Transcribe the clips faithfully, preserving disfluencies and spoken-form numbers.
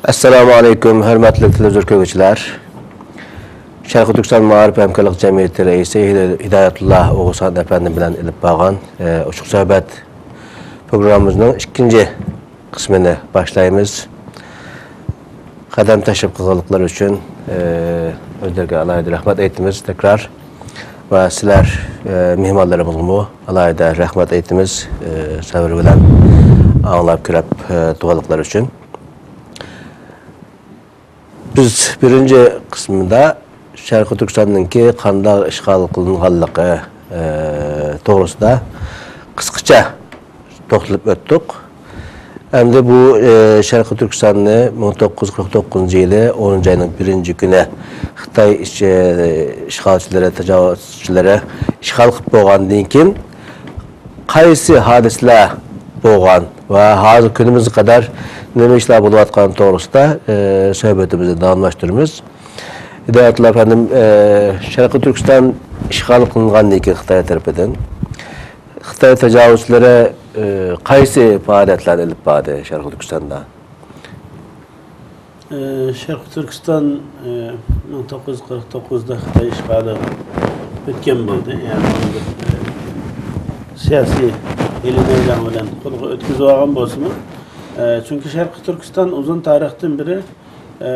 ئەسسالامۇ ئەلەيكۇم، ھۆرمەتلىك تېلېۋىزور كۆرگۈچىلەر. شەرقىي تۈركىستان مائارىپ ھەمكارلىق جەمئىيىتى رەئىسى ھىدايەتۇللا ئوغۇزخان ئەپەندىم بىلەن ئېلىپ بارغان، ئە، ئوچۇق سۆھبەت پروگراممىمىزنىڭ ئىككىنچى قىسمىنى باشلايمىز. قەدەم تەشرىپ قىلغانلىقلىرى ئۈچۈن، ئە، ئۆزلىرىگە ئالاھىدە رەھمەت ئېيتىمىز تەكرار. ۋە سىلەر، ئە، مېھمانلىرىمىزغىمۇ ئالاھىدە رەھمەت ئېيتىمىز، ئە، سەۋر بىلەن ئاڭلاپ كۆرۈپ، ئە، تۇرغانلىقلىرى ئۈچۈن. بىز بىرىنچى قىسمىدا شەرقىي تۈركىستاننىڭكى قانداق ئىشغال قىلىنغانلىقى، ئە، توغرىسىدا قىسقىچە توختىلىپ ئۆتتۇق. ئەمدى بۇ، ئە، شەرقىي تۈركىستاننى مىڭ توققۇز يۈز قىرىق توققۇزىنچى يىلى ئونىنچى ئاينىڭ بىرىنچى كۈنى خىتاي ئىش-، ئىشغالچىلىرى، تاجاۋۇزچىلىرى ئىشغال قىلىپ بولغاندىن كېيىن، قايسى ھادىسىلەر بولغان ۋە ھازىر كۈنىمىزگە قەدەر نېمە ئىشلار بولۇۋاتقان توغرىسىدا، ئە، سۆھبىتىمىزنى داۋاملاشتۇرىمىز. ھىدايەتۇللا ئەپەندىم، ئە، شەرقىي تۈركىستان ئىشغال قىلىنغاندىن كېيىن خىتاي تەرىپىدىن خىتاي تاجاۋۇزچىلىرى، ئە، قايسى پائالىيەتلەرنى ئېلىپ باردى شەرقىي تۈركىستاندا؟ ئى، شەرقىي تۈركىستان، ئى، مىڭ توققۇز يۈز قىرىق توققۇزدا خىتاي ئىشغالى ئۆتكەن بولدى. يەنى ئۇنى بىر، ئى، سىياسىي ھىيلە-نەيلەڭ بىلەن قولغا ئۆتكۈزۈۋالغان بولسىمۇ، ئى، چۈنكى شەرقىي تۈركىستان ئۇزۇن تارىختىن بېرى، ئى،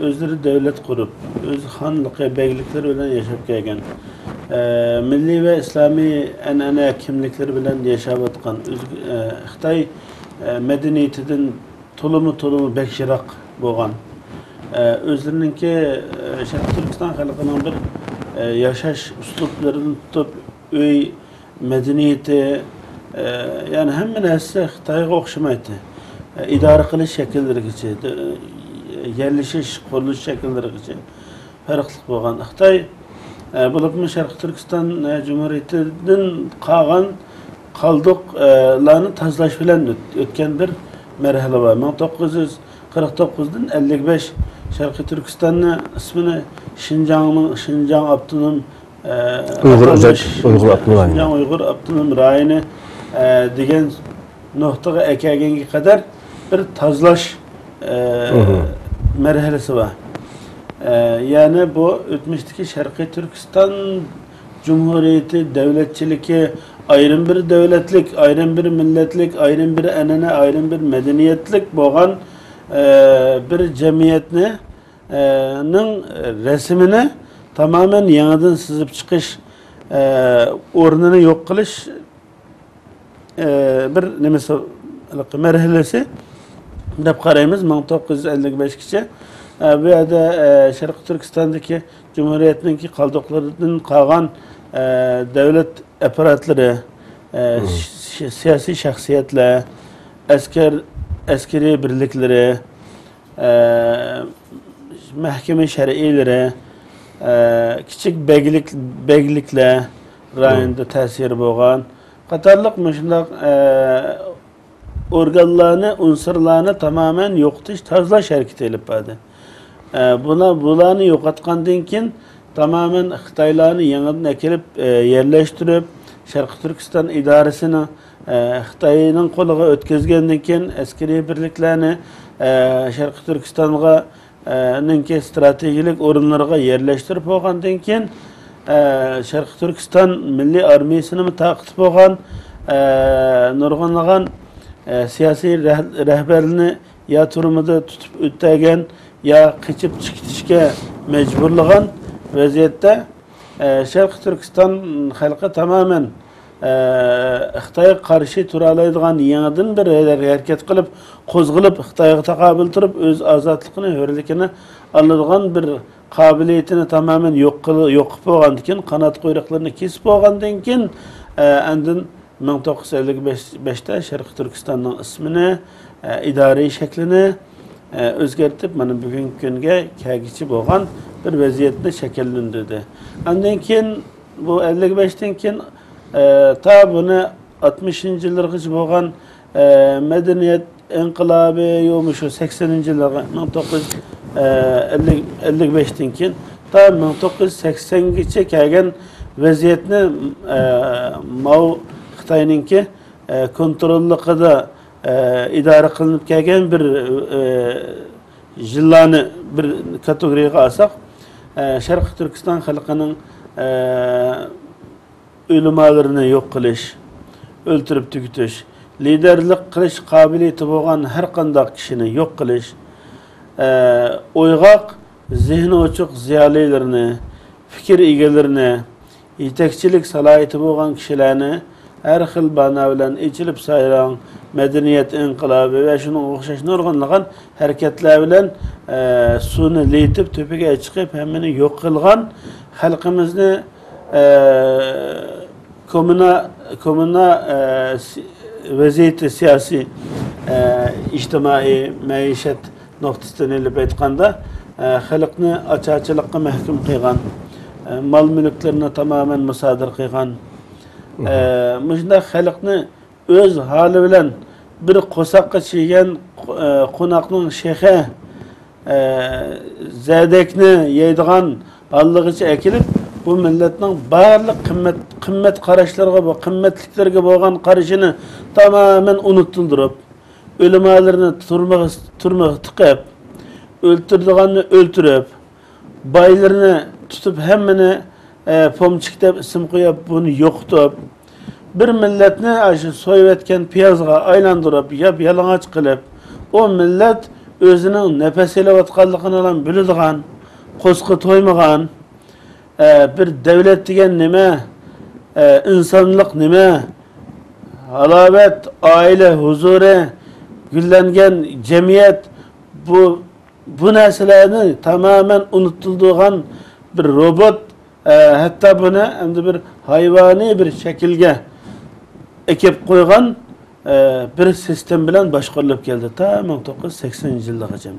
ئۆزلىرى دۆلەت قۇرۇپ، ئۆز خانلىقى، بەگلىكلىرى بىلەن ياشاپ كەلگەن، ئى، مىللىي ۋە ئىسلامىي ئەنئەنە كىملىكلىرى بىلەن ياشاۋاتقان، ئۆز-، ئى، خىتاي، ئى، مەدەنىيىتىدىن تولىمۇ، تولىمۇ بەك يىراق بولغان، ئە، ئۆزلىرىنىڭكى، ئە، شەرقىي تۈركىستان خەلقىنىڭ بىر، ئە، ياشاش ئۇسلۇبلىرىدىن تۇتۇپ، ئۆي مەدەنىيىتى، ئە، يەنى ھەممە نەرسىسى خىتايغا ئوخشىمايتتى. ئە، ئىدارە قىلىش شەكىللىرىگىچە، دە-، يەرلىشىش، قۇرۇلۇش شەكىللىرىگىچە. پەرقلىق بولغان. خىتاي، ئە، بولۇپمۇ شەرقىي تۈركىستان، ئە، جۇمھۇرىيىتىدىن قالغان قالدۇق، ئە، لارنى تازىلاش بىلەن ئۆت-، ئۆتكەن بىر مەرھەلە بار. مىڭ توققۇز يۈز قىرىق توققۇزدىن ئەللىك بەش شەرقىي تۈركىستاننى ئىسمىنى شىنجاڭنىڭ، شىنجاڭ ئاپتونوم، ئە، ئۇيغۇر ئۆزەك، ئۇيغۇر ئاپتونوم رايونى. شىنجاڭ ئۇيغۇر ئاپتونوم رايونى، ئە، دېگەن نۇقتىغا ئەكەلگەنگە قەدەر بىر تازىلاش، ئە، مەرھەلىسى بار. ئە، يەنى بۇ ئۆتمۈشتىكى شەرقىي تۈركىستان جۇمھۇرىيىتى دۆلەتچىلىكى ئايرىم بىر دۆلەتلىك، ئايرىم بىر مىللەتلىك، ئايرىم بىر ئەنئەنە، ئايرىم بىر مەدەنىيەتلىك بولغان، ئە، بىر جەمئىيەتنى، ئە، نىڭ رەسىمىنى تامامەن يېڭىدىن سىزىپ چىقىش، ئە، ئورنىنى يوق قىلىش ئى، بىر نېمىسى، ھېلىقى مەرھەلىسى دەپ قارايمىز، مىڭ توققۇز يۈز ئەللىك بەشكىچە. ئى، بۇ يەردە، ئى، شەرقىي تۈركىستاندىكى جۇمھۇرىيەتنىڭكى قالدۇقلىرىدىن قالغان، ئى، دۆلەت ئاپپاراتلىرى، ئى، ش-، سىياسىي شەخسىيەتلەر، ئەسكەر، ئەسكىرىي بىرلىكلىرى، ئە، مەھكىمە شەرئىيلىرى، ئە، كىچىك بەگلىك، بەگلىكلەر رايونىدا تەسىرى بولغان قاتارلىق مۇشۇنداق، ئە، ئورگانلارنى، ئۇنسۇرلارنى تامامەن يوقىتىش، تازىلاش ھەرىكىتى ئېلىپ باردى. ئە، بۇلار، بۇلارنى يوقاتقاندىن كېيىن، تامامەن خىتايلارنى يېڭىدىن ئەكېلىپ، ئە، يەرلەشتۈرۈپ، شەرقىي تۈركىستان ئىدارىسىنىڭ، ئە، خىتاينىڭ قولىغا ئۆتكۈزگەندىن كېيىن، ئەسكىرىي بىرلىكلەرنى، ئە، شەرقىي تۈركىستانغا، ئە، نىڭكى ئىستراتېگىيەلىك ئورۇنلىرىغا يەرلەشتۈرۈپ بولغاندىن كېيىن، ئە، شەرقىي تۈركىستان مىللىي ئارمىيىسىنىمۇ تارقىتىپ بولغان، ئە، نۇرغۇنلىغان، ئە، سىياسىي رەھ-، رەھبەرلىرىنى يا تۈرمىدە تۇتۇپ ئۆتەلگەن، يا قېچىپ چىقىشقا مەجبۇرلىغان ۋەزىيەتتە، ئە، شەرقىي تۈركىستان خەلقى تامامەن، ئە، خىتايغا قارشى تۇرالايدىغان يېڭىدىن بىر ھەرىكەت قىلىپ، قوزغىلىپ، خىتايغا تاقابىل تۇرۇپ، ئۆز ئازادلىقىنى، ھۆرلۈكىنى ئالىدىغان بىر قابىلىيىتىنى تامامەن يوق قىل-، يوقىتىپ بولغاندىن كېيىن، قانات قۇيرۇقلىرىنى كېسىپ بولغاندىن كېيىن، ئە، ئاندىن مىڭ توققۇز يۈز ئەللىك بەشتە شەرقىي تۈركىستاننىڭ ئىسمىنى، ئە، ئىدارىي شەكلىنى، ئە، ئۆزگەرتىپ، مانا بۈگۈنكى كۈنگە كەلگۈچى بولغان بىر ۋەزىيەتنى شەكىللەندۈردى. ئاندىن كېيىن بۇ ئەللىك بەشتىن كېيىن، ئە، تا بۇنى ئاتمىشىنچى يىللارغىچە بولغان، ئە، مەدەنىيەت ئىنقىلابى، يا مۇشۇ سەكسەنىنچى يىللارغا، مىڭ توققۇز يۈز ئەللىك، ئەللىك بەشتىن كېيىن تا مىڭ توققۇز يۈز سەكسەنگىچە كەلگەن ۋەزىيەتنى، ئە، ماۋ خىتاينىڭكى، ئە، كونتروللۇقىدا، ئە، ئىدارە قىلىنىپ كەلگەن بىر، ئە، يىللارنى بىر كاتېگورىيەگە ئالساق، ئە، شەرقىي تۈركىستان خەلقىنىڭ، ئە، ئۆلىمالىرىنى يوق قىلىش، ئۆلتۈرۈپ تۈگىتىش، لىدەرلىك قىلىش قابىلىيىتى بولغان ھەر قانداق كىشىنى يوق قىلىش، ئە، ئويغاق، زېھنى ئوچۇق زىيالىيلىرىنى، پىكىر ئىگىلىرىنى، يېتەكچىلىك سالاھىيىتى بولغان كىشىلەرنى ھەر خىل بانا بىلەن ئېچىلىپ سايراڭ، مەدەنىيەت ئىنقىلابى ۋە شۇنىڭغا ئوخشاش نۇرغۇنلىغان ھەرىكەتلەر بىلەن، ئە، سۇنى لېيىتىپ، تۆپىگە چىقىپ، ھەممىنى يوق قىلغان، خەلقىمىزنى، ئە، كوممۇنا-، كوممۇنا، ئە، سى-، ۋەزىيىتى سىياسىي، ئە، ئىجتىمائىي، مەئىشەت نۇقتىسىدىن ئېلىپ ئېيتقاندا، ئە، خەلقنى ئاچارچىلىققا مەھكۇم قىلغان، ئە، مال-مۈلۈكلىرىنى تامامەن مۇسادىرە قىلغان، ئە، مۇشۇنداق خەلقنى ئۆز ھالى بىلەن بىر قورساققا چىگەن، ئە، قوناقنىڭ شېخى، ئە، زەدەكنى يەيدىغان ھاللىغىچە ئەكېلىپ، بۇ مىللەتنىڭ بارلىق قىممەت، قىممەت قاراشلىرىغا، بۇ قىممەتلىكلەرگە بولغان قارىشىنى تامامەن ئۇنتۇلدۇرۇپ، ئۆلىمالىرىنى تۈرمىگە، تۈرمىگە تىقىپ، ئۆلتۈرىدىغاننى ئۆلتۈرۈپ، بايلىرىنى تۇتۇپ، ھەممىنى، ئە، پومچىك دەپ ئىسىم قويۇپ، بۇنى يوقىتىپ، بىر مىللەتنى ئاشۇ سويۇۋەتكەن پىيازغا ئايلاندۇرۇپ، ياپيالىڭاچ قىلىپ، ئۇ مىللەت ئۆزىنىڭ نەپەس ئېلىۋاتقانلىقىنىلا بىلىدىغان، قورسىقى تويمىغان، ئە، بىر دەۋلەت دېگەن نېمە، ئە، ئىنسانلىق نېمە، ھالاۋەت، ئائىلە ھۇزۇرى، گۈللەنگەن جەمئىيەت، بۇ، بۇ نەرسىلەرنى تامامەن ئۇنتۇلدۇرغان بىر روبوت، ئە، ھەتتا بۇنى ئەمدى بىر ھايۋانىي بىر شەكىلگە ئەكەپ قويغان، ئە، بىر سىستېما بىلەن باشقۇرۇلۇپ كەلدى تا مىڭ توققۇز يۈز سەكسىنىنچى يىللىقىچە.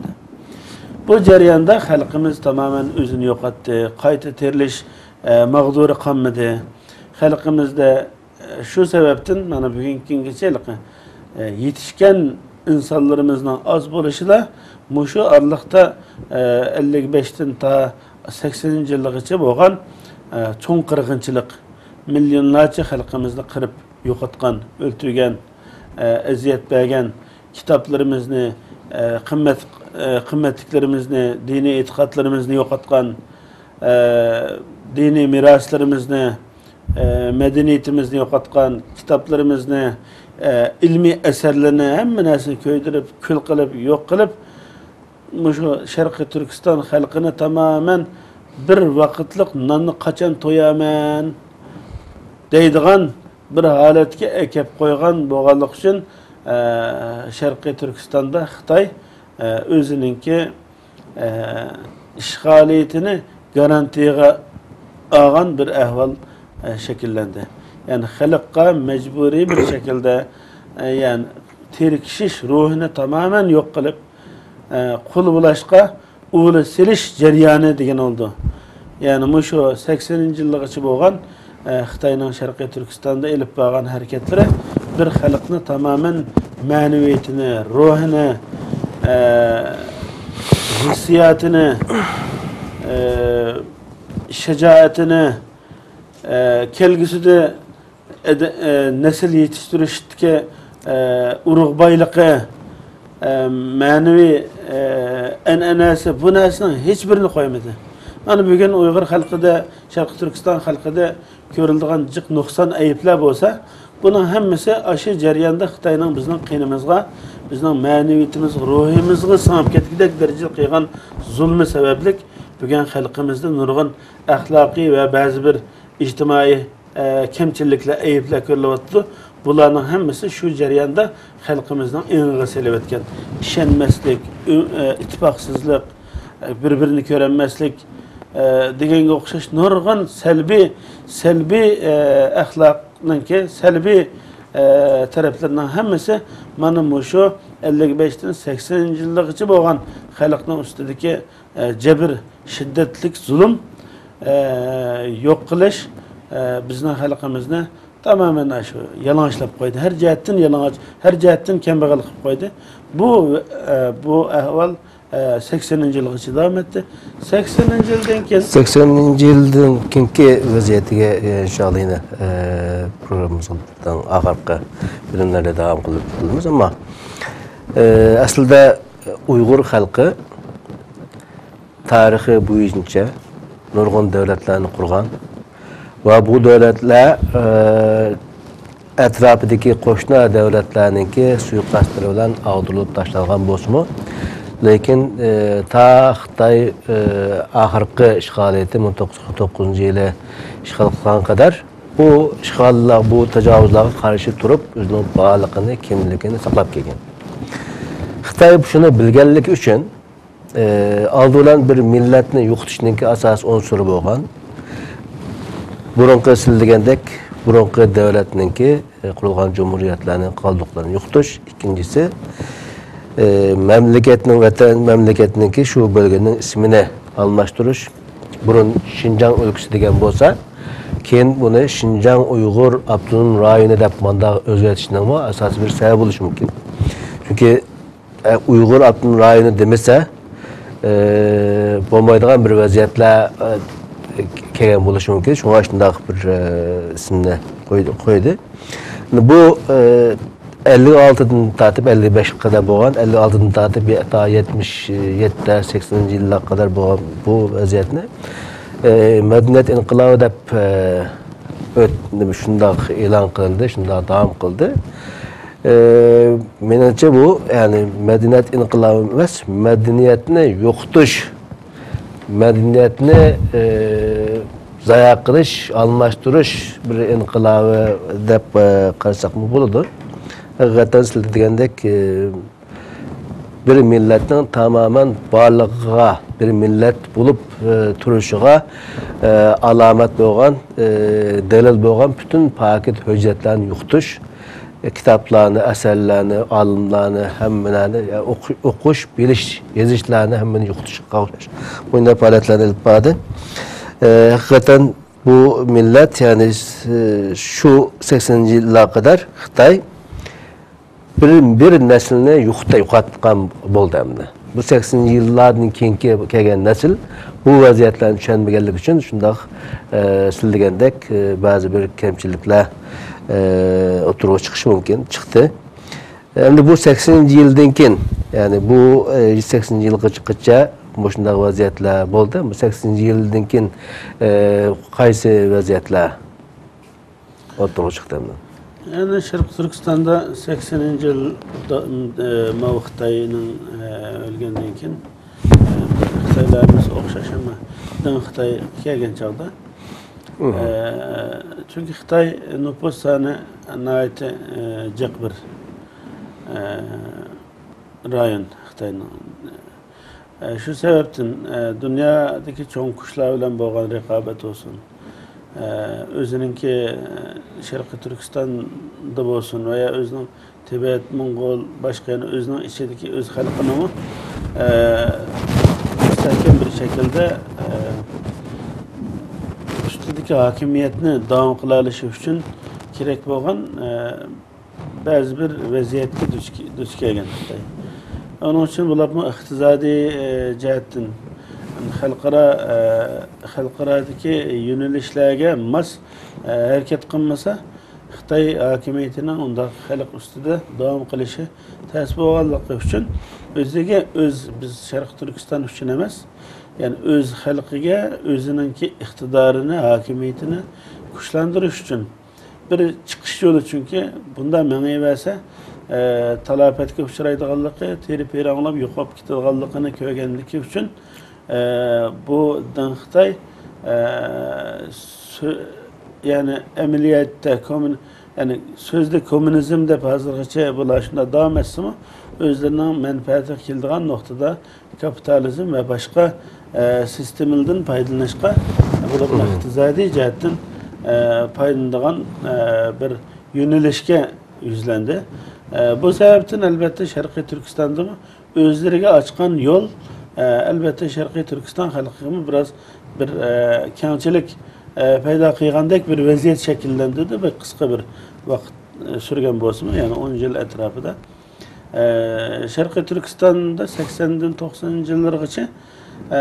بۇ جەرياندا خەلقىمىز تامامەن ئۆزىنى يوقاتتى، قايتا تىرىلىش، ئە، مەقدۇرى قالمىدى. خەلقىمىزدە، ئە، شۇ سەۋەبتىن مانا بۈگۈنكى كۈنگىچە ھېلىقى، ئە، يېتىشكەن ئىنسانلىرىمىزنىڭ ئاز بولۇشىلا مۇشۇ ئارىلىقتا، ئە، ئەللىك بەشتىن تا سەكسىنىنچى يىللىغىچە بولغان، ئە، چوڭ قىرغىنچىلىق، مىليونلارچە خەلقىمىزنى قىرىپ يوقاتقان، ئۆلتۈرگەن، ئە، ئەزىيەت بەرگەن، كىتابلىرىمىزنى، ئە، قىممەت، ئە، قىممەتلىكلىرىمىزنى، دىنىي ئېتىقادلىرىمىزنى يوقاتقان، ئە، دىنىي مىراسلىرىمىزنى، ئە، مەدەنىيىتىمىزنى يوقاتقان، كىتابلىرىمىزنى، ئە، ئىلمىي ئەسەرلىرىنى، ھەممە نەرسىنى كۆيدۈرۈپ، كۈل قىلىپ، يوق قىلىپ، مۇشۇ شەرقىي تۈركىستان خەلقىنى تامامەن بىر ۋاقىتلىق ناننى قاچان تويامەن دەيدىغان بىر ھالەتكە ئەكەپ قويغان بولغانلىقى ئۈچۈن، ئە، شەرقىي تۈركىستاندا خىتاي، ئە، ئۆزىنىڭكى، ئە، ئىشغالىيىتىنى گارانتىيەگە ئالغان بىر ئەھۋال، ئە، شەكىللەندى. يەنى خەلققە مەجبۇرىي بىر شەكىلدە، ئە، يەنى تىركىشىش روھىنى تامامەن يوق قىلىپ، ئە، قۇل بولاشقا ئۇۋىلى سېلىش جەريانى دېگەن بولىدۇ. يەنى مۇشۇ سەكسىنىنچى يىللىغىچە بولغان، ئە، خىتاينىڭ شەرقىي تۈركىستاندا ئېلىپ بارغان ھەرىكەتلىرى بىر خەلقنى تامامەن مەنىۋىيىتىنى، روھىنى، ئە، ھېسسىياتىنى، ئە، شاجائىتىنى، ئە، كەلگۈسىدە ئەدە-، ئە، نەسىل يېتىشتۈرۈشتىكى، ئە، ئۇرۇق بايلىقى، ئە، مەنىۋى، ئە، ئەنئەنەسى، بۇ نەرسىنىڭ ھېچبىرىنى قويمىدى. مانا بۈگۈن ئۇيغۇر خەلقىدە، شەرقىي تۈركىستان خەلقىدە كۆرۈلىدىغان جىق نۇقسان، ئەيىبلەر بولسا، بۇنىڭ ھەممىسى ئاشۇ جەرياندا خىتاينىڭ بىزنىڭ قېنىمىزغا، بىزنىڭ مەنىۋىيىتىمىزغا، روھىمىزغا سىڭىپ كەتكۈدەك دەرىجىدە قىلغان زۇلمى سەۋەبلىك بۈگۈن خەلقىمىزدە نۇرغۇن ئەخلاقىي ۋە بەزى بىر ئىجتىمائىي، ئە، كەمچىلىكلەر، ئەيىبلەر كۆرۈلۈۋاتىدۇ. بۇلارنىڭ ھەممىسى شۇ جەرياندا خەلقىمىزنىڭ ئېڭىغا سېلىۋەتكەن ئىشەنمەسلىك، ئۆ-، ئە، ئىتتىپاقسىزلىق، ئە، بىر-بىرىنى كۆرەلمەسلىك، ئە، دېگەنگە ئوخشاش نۇرغۇن سەلبىي، سەلبىي، ئە، ئەخلاقنىڭكى سەلبىي، ئە، تەرەپلىرىنىڭ ھەممىسى مانا مۇشۇ ئەللىك بەشتىن سەكسىنىنچى يىللىغىچە بولغان خەلقنىڭ ئۈستىدىكى ئە، جەبىر، شىددەتلىك زۇلۇم، ئە، يوق قىلىش، ئە، بىزنىڭ خەلقىمىزنى تامامەن شۇ يالىڭاچلاپ قويدى. ھەر جەھەتتىن يالىڭاچ، ھەر جەھەتتىن كەمبەغەل قىلىپ قويدى. بۇ، ئە، بۇ ئەھۋال ئە، سەكسىنىنچى يىلغىچە داۋام ئەتتى. سەكسىنىنچى يىلدىن كېيىن سەكسىنىنچى يىلدىن كېيىنكى ۋەزىيەتكە، ئە، ئىنشائاللا يەنە، ئە، پروگراممىمىزنىڭ ئاخىرقى بۆلۈملىرىدە داۋام قىلىپ قىلىمىز. ئەمما، ئە، ئەسلىدە ئۇيغۇر خەلقى تارىخى بويىچە نۇرغۇن دۆلەتلەرنى قۇرغان ۋە بۇ دۆلەتلەر، ئە، ئەتراپىدىكى قوشنا دۆلەتلەرنىڭكى سۇيىقەستلىرى بىلەن ئاغدۇرۇلۇپ تاشلانغان بولسىمۇ، لېكىن، ئى، تا خىتاي، ئى، ئاخىرقى ئىشغالىيىتى مىڭ توققۇز يۈز قىرىق توققۇزىنچى يىلى ئىشغال قىلغان قەدەر بۇ ئىشغاللار، بۇ تاجاۋۇزلارغا قارشى تۇرۇپ، ئۆزىنىڭ بارلىقىنى، كىملىكىنى ساقلاپ كەلگەن. خىتاي شۇنى بىلگەنلىكى ئۈچۈن، ئى، ئالدى بىلەن بىر مىللەتنى يوقىتىشنىڭكى ئاساسىي ئۇنسۇرى بولغان، بۇرۇنقى سىز دېگەندەك، بۇرۇنقى دۆلەتنىڭكى، ئى، قۇرۇلغان جۇمھۇرىيەتلەرنىڭ قالدۇقلىرىنى يوقىتىش. ئىككىنچىسى، ئى، مەملىكەتنىڭ، ۋەتەن مەملىكەتنىڭكى شۇ بۆلگىنىڭ ئىسمىنى ئالماشتۇرۇش. بۇرۇن شىنجاڭ ئۆلكىسى دېگەن بولسا، كېيىن بۇنى شىنجاڭ ئۇيغۇر ئاپتونوم رايونى دەپ مانداق ئۆزگەرتىشنىڭمۇ ئاساسىي بىر سەۋەبى بولۇشى مۇمكىن. چۈنكى ئە، ئۇيغۇر ئاپتونوم رايونى دېمىسە، ئە، بولمايدىغان بىر ۋەزىيەتلەر، ئە، كەلگەن بولۇشى مۇمكىن. شۇڭا شۇنداق بىر، ئە، ئىسىمنى قويدى، قويدى. بۇ، ئە، ئەللىك ئالتىدىن تارتىپ ئەللىك بەشكە قەدەر بولغان، ئەللىك ئالتىدىن تارتىپ تا يەتمىش يەتتە، سەكسىنىنچى يىللارغا قەدەر بولغان بۇ ۋەزىيەتنى، ئە، مەدەنىيەت ئىنقىلابى دەپ، ئە، ئۆت-، شۇنداق ئېلان قىلىندى، شۇنداق داۋام قىلدى. ئى، مېنىڭچە بۇ، يەنى مەدەنىيەت ئىنقىلابى ئەمەس، مەدەنىيەتنى يوقىتىش، مەدەنىيەتنى، ئى، زايە قىلىش، ئالماشتۇرۇش بىر ئىنقىلابى دەپ، ئى، قارىساقمۇ بولىدۇ. ھەقىقەتەن سىز دېگەندەك، ئى، بىر مىللەتنىڭ تامامەن بارلىقىغا، بىر مىللەت بولۇپ، ئى، تۇرۇشىغا، ئى، ئالامەت بولغان، ئى، دەلىل بولغان پۈتۈن پاكىت ھۆججەتلەرنى يوقىتىش، كىتابلارنى، ئەسەرلەرنى، ئالىملارنى، ھەممىلەرنى، يا، ئوقۇ-، ئوقۇش، بىلىش، يېزىشلارنى ھەممىنى يوقىتىشقا ئوخشاش مۇنداق پائالىيەتلەرنى ئېلىپ باردى. ئى، ھەقىقەتەن بۇ مىللەت، يەنى، ئى، شۇ سەكسىنىنچى يىللارغا قەدەر خىتاي بىر، بىر نەسىلنى يوقىتا-، يوقاتقان بولدى ئەمدى. بۇ سەكسىنىنچى يىللاردىن كېيىنكى كەلگەن نەسىل بۇ ۋەزىيەتلەرنى چۈشەنمىگەنلىكى ئۈچۈن شۇنداق، ئى، سىز دېگەندەك، ئى، بەزى بىر كەمچىلىكلەر، ئى، ئوتتۇرىغا چىقىشى مۇمكىن، چىقتى. ئەمدى بۇ سەكسىنىنچى يىلدىن كېيىن، يەنى بۇ، ئى، سەكسىنىنچى يىلغىچە مۇشۇنداق ۋەزىيەتلەر بولدى. بۇ سەكسىنىنچى يىلدىن كېيىن، ئى، قايسى ۋەزىيەتلەر ئوتتۇرىغا چىقتى ئەمدى؟ يەنى شەرقىي تۈركىستاندا سەكسىنىنچى يىل دا-، ئى، ماۋۇ خىتاينىڭ، ئى، ئۆلگەندىن كېيىن، ئى، خىتايلار ھەممىسى ئوخشاش، ئەمما دىڭ خىتاي كەلگەن چاغدا، ئى، چۈنكى خىتاي نوپۇس سانى ناھايىتى، ئى، جىق بىر، ئى، رايون خىتاينىڭ. ئە، شۇ سەۋەبتىن، ئە، دۇنيادىكى چوڭ كۈچلەر بىلەن بولغان رىقابەت بولسۇن، ئە، ئۆزىنىڭكى، ئە، شەرقىي تۈركىستاندا بولسۇن ۋە يا ئۆزىنىڭ تىبەت، موڭغۇل، باشقا يەنە ئۆزىنىڭ ئىچىدىكى ئۆز خەلقىنىمۇ، ئە، مۇستەھكەم بىر شەكىلدە، ئە، ئۈستىدىكى ھاكىمىيەتنى داۋام قىلالىشى ئۈچۈن كېرەك بولغان، ئە، بەزى بىر ۋەزىيەتكە دۇچ، دۇچ كەلگەن خىتاي. ئۇنىڭ ئۈچۈن بولۇپمۇ ئىقتىسادىي، ئى، جەھەتتىن خەلقئارا، ئى، خەلقئارادىكى يۆنىلىشلەرگە ماس، ئى، ھەرىكەت قىلمىسا، خىتاي ھاكىمىيىتىنىڭ ئۇنداق خەلق ئۈستىدە داۋام قىلىشى تەس بولغانلىقى ئۈچۈن ئۆزىگە ئۆز، بىز شەرقىي تۈركىستان ئۈچۈن ئەمەس، يەنى ئۆز خەلقىگە ئۆزىنىڭكى ئىقتىدارىنى، ھاكىمىيىتىنى كۈچلەندۈرۈش ئۈچۈن بىر چىقىش يولى، چۈنكى بۇنداق مېڭىۋەرسە، ئە، تالاپەتكە ئۇچرايدىغانلىقى، تېرە پېرەڭلەپ يوقاپ كېتىدىغانلىقىنى كۆرگەنلىكى ئۈچۈن، ئە، بۇ دىڭ خىتاي، ئە، سۆ-، يەنى ئەمەلىيەتتە كوممۇن-، يەنى سۆزدە كوممۇنىزم دەپ ھازىرغىچە بۇلار شۇنداق داۋام ئەتسىمۇ، ئۆزلىرىنىڭ مەنپەئەتىگە كېلىدىغان نۇقتىدا كاپىتالىزم ۋە باشقا، ئە، سىستېمىلىدىن پايدىلىنىشقا، بولۇپمۇ ئىقتىسادىي جەھەتتىن، ئە، پايدىلىنىدىغان، ئە، بىر يۆنىلىشكە يۈزلەندى. ئە، بۇ سەۋەبتىن، ئەلۋەتتە، شەرقىي تۈركىستاندىمۇ ئۆزلىرىگە ئاچقان يول، ئە، ئەلۋەتتە، شەرقىي تۈركىستان خەلقىگىمۇ بىراز بىر، ئە، كەڭچىلىك، ئە، پەيدا قىلغاندەك بىر ۋەزىيەت شەكىللەندى، بىر قىسقا بىر ۋاقىت، ئە، سۈرگەن بولسىمۇ، يەنى ئون يىل ئەتراپىدا. ئە، شەرقىي تۈركىستاندا سەكسەندىن توقسىنىنچى يىللارغىچە، ئە،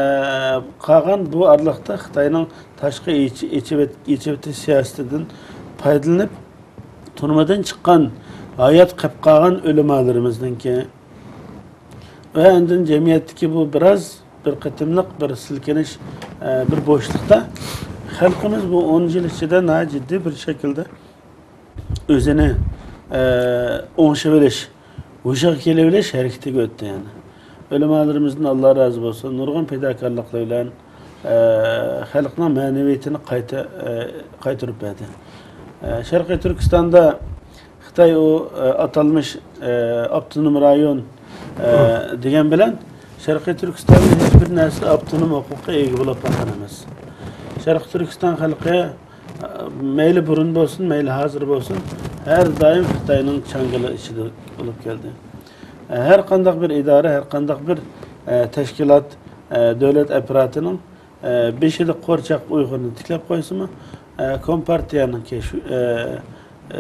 قالغان بۇ ئارىلىقتا خىتاينىڭ تاشقى ئېچ-، ئېچىۋېت-، ئېچىۋېتىش سىياسىتىدىن پايدىلىنىپ، تۈرمىدىن چىققان، ھايات قېلىپ قالغان ئۆلىمالىرىمىزنىڭكى ۋە ئاندىن جەمئىيەتتىكى بۇ بىراز بىر قېتىملىق بىر سىلكىنىش، ئە، بىر بوشلۇقتا خەلقىمىز بۇ ئون يىل ئىچىدە ناھايىتى جىددىي بىر شەكىلدە ئۆزىنى، ئە، ئوڭشىۋېلىش، ھوشىغا كېلىۋېلىش ھەرىكىتىگە ئۆتتى يەنە. ئۆلىمالىرىمىزدىن ئاللا رازى بولسۇن، نۇرغۇن پىداكارلىقلار بىلەن، ئە، خەلقنىڭ مەنىۋىيىتىنى قايتا، ئە، قايتۇرۇپ بەردى. ئە، شەرقىي تۈركىستاندا خىتاي ئۇ، ئە، ئاتالمىش، ئە، ئاپتونوم رايون، ئە، دېگەن بىلەن شەرقىي تۈركىستاندا ھېچبىر نەرسە ئاپتونوم ھوقۇققا ئىگە بولۇپ باققان ئەمەس. شەرقىي تۈركىستان خەلقى، ئە، مەيلى بۇرۇن بولسۇن، مەيلى ھازىر بولسۇن، ھەر دائىم خىتاينىڭ چاڭگىلى ئىچىدە بولۇپ كەلدى. ئە، ھەر قانداق بىر ئىدارە، ھەر قانداق بىر، ئە، تەشكىلات، ئە، دۆلەت ئاپپاراتىنىڭ ئە، بېشىدا قورچاق ئۇيغۇرنى تىكلەپ قويسىمۇ، ئە، كومپارتىيەنىڭكى شۇ، ئە،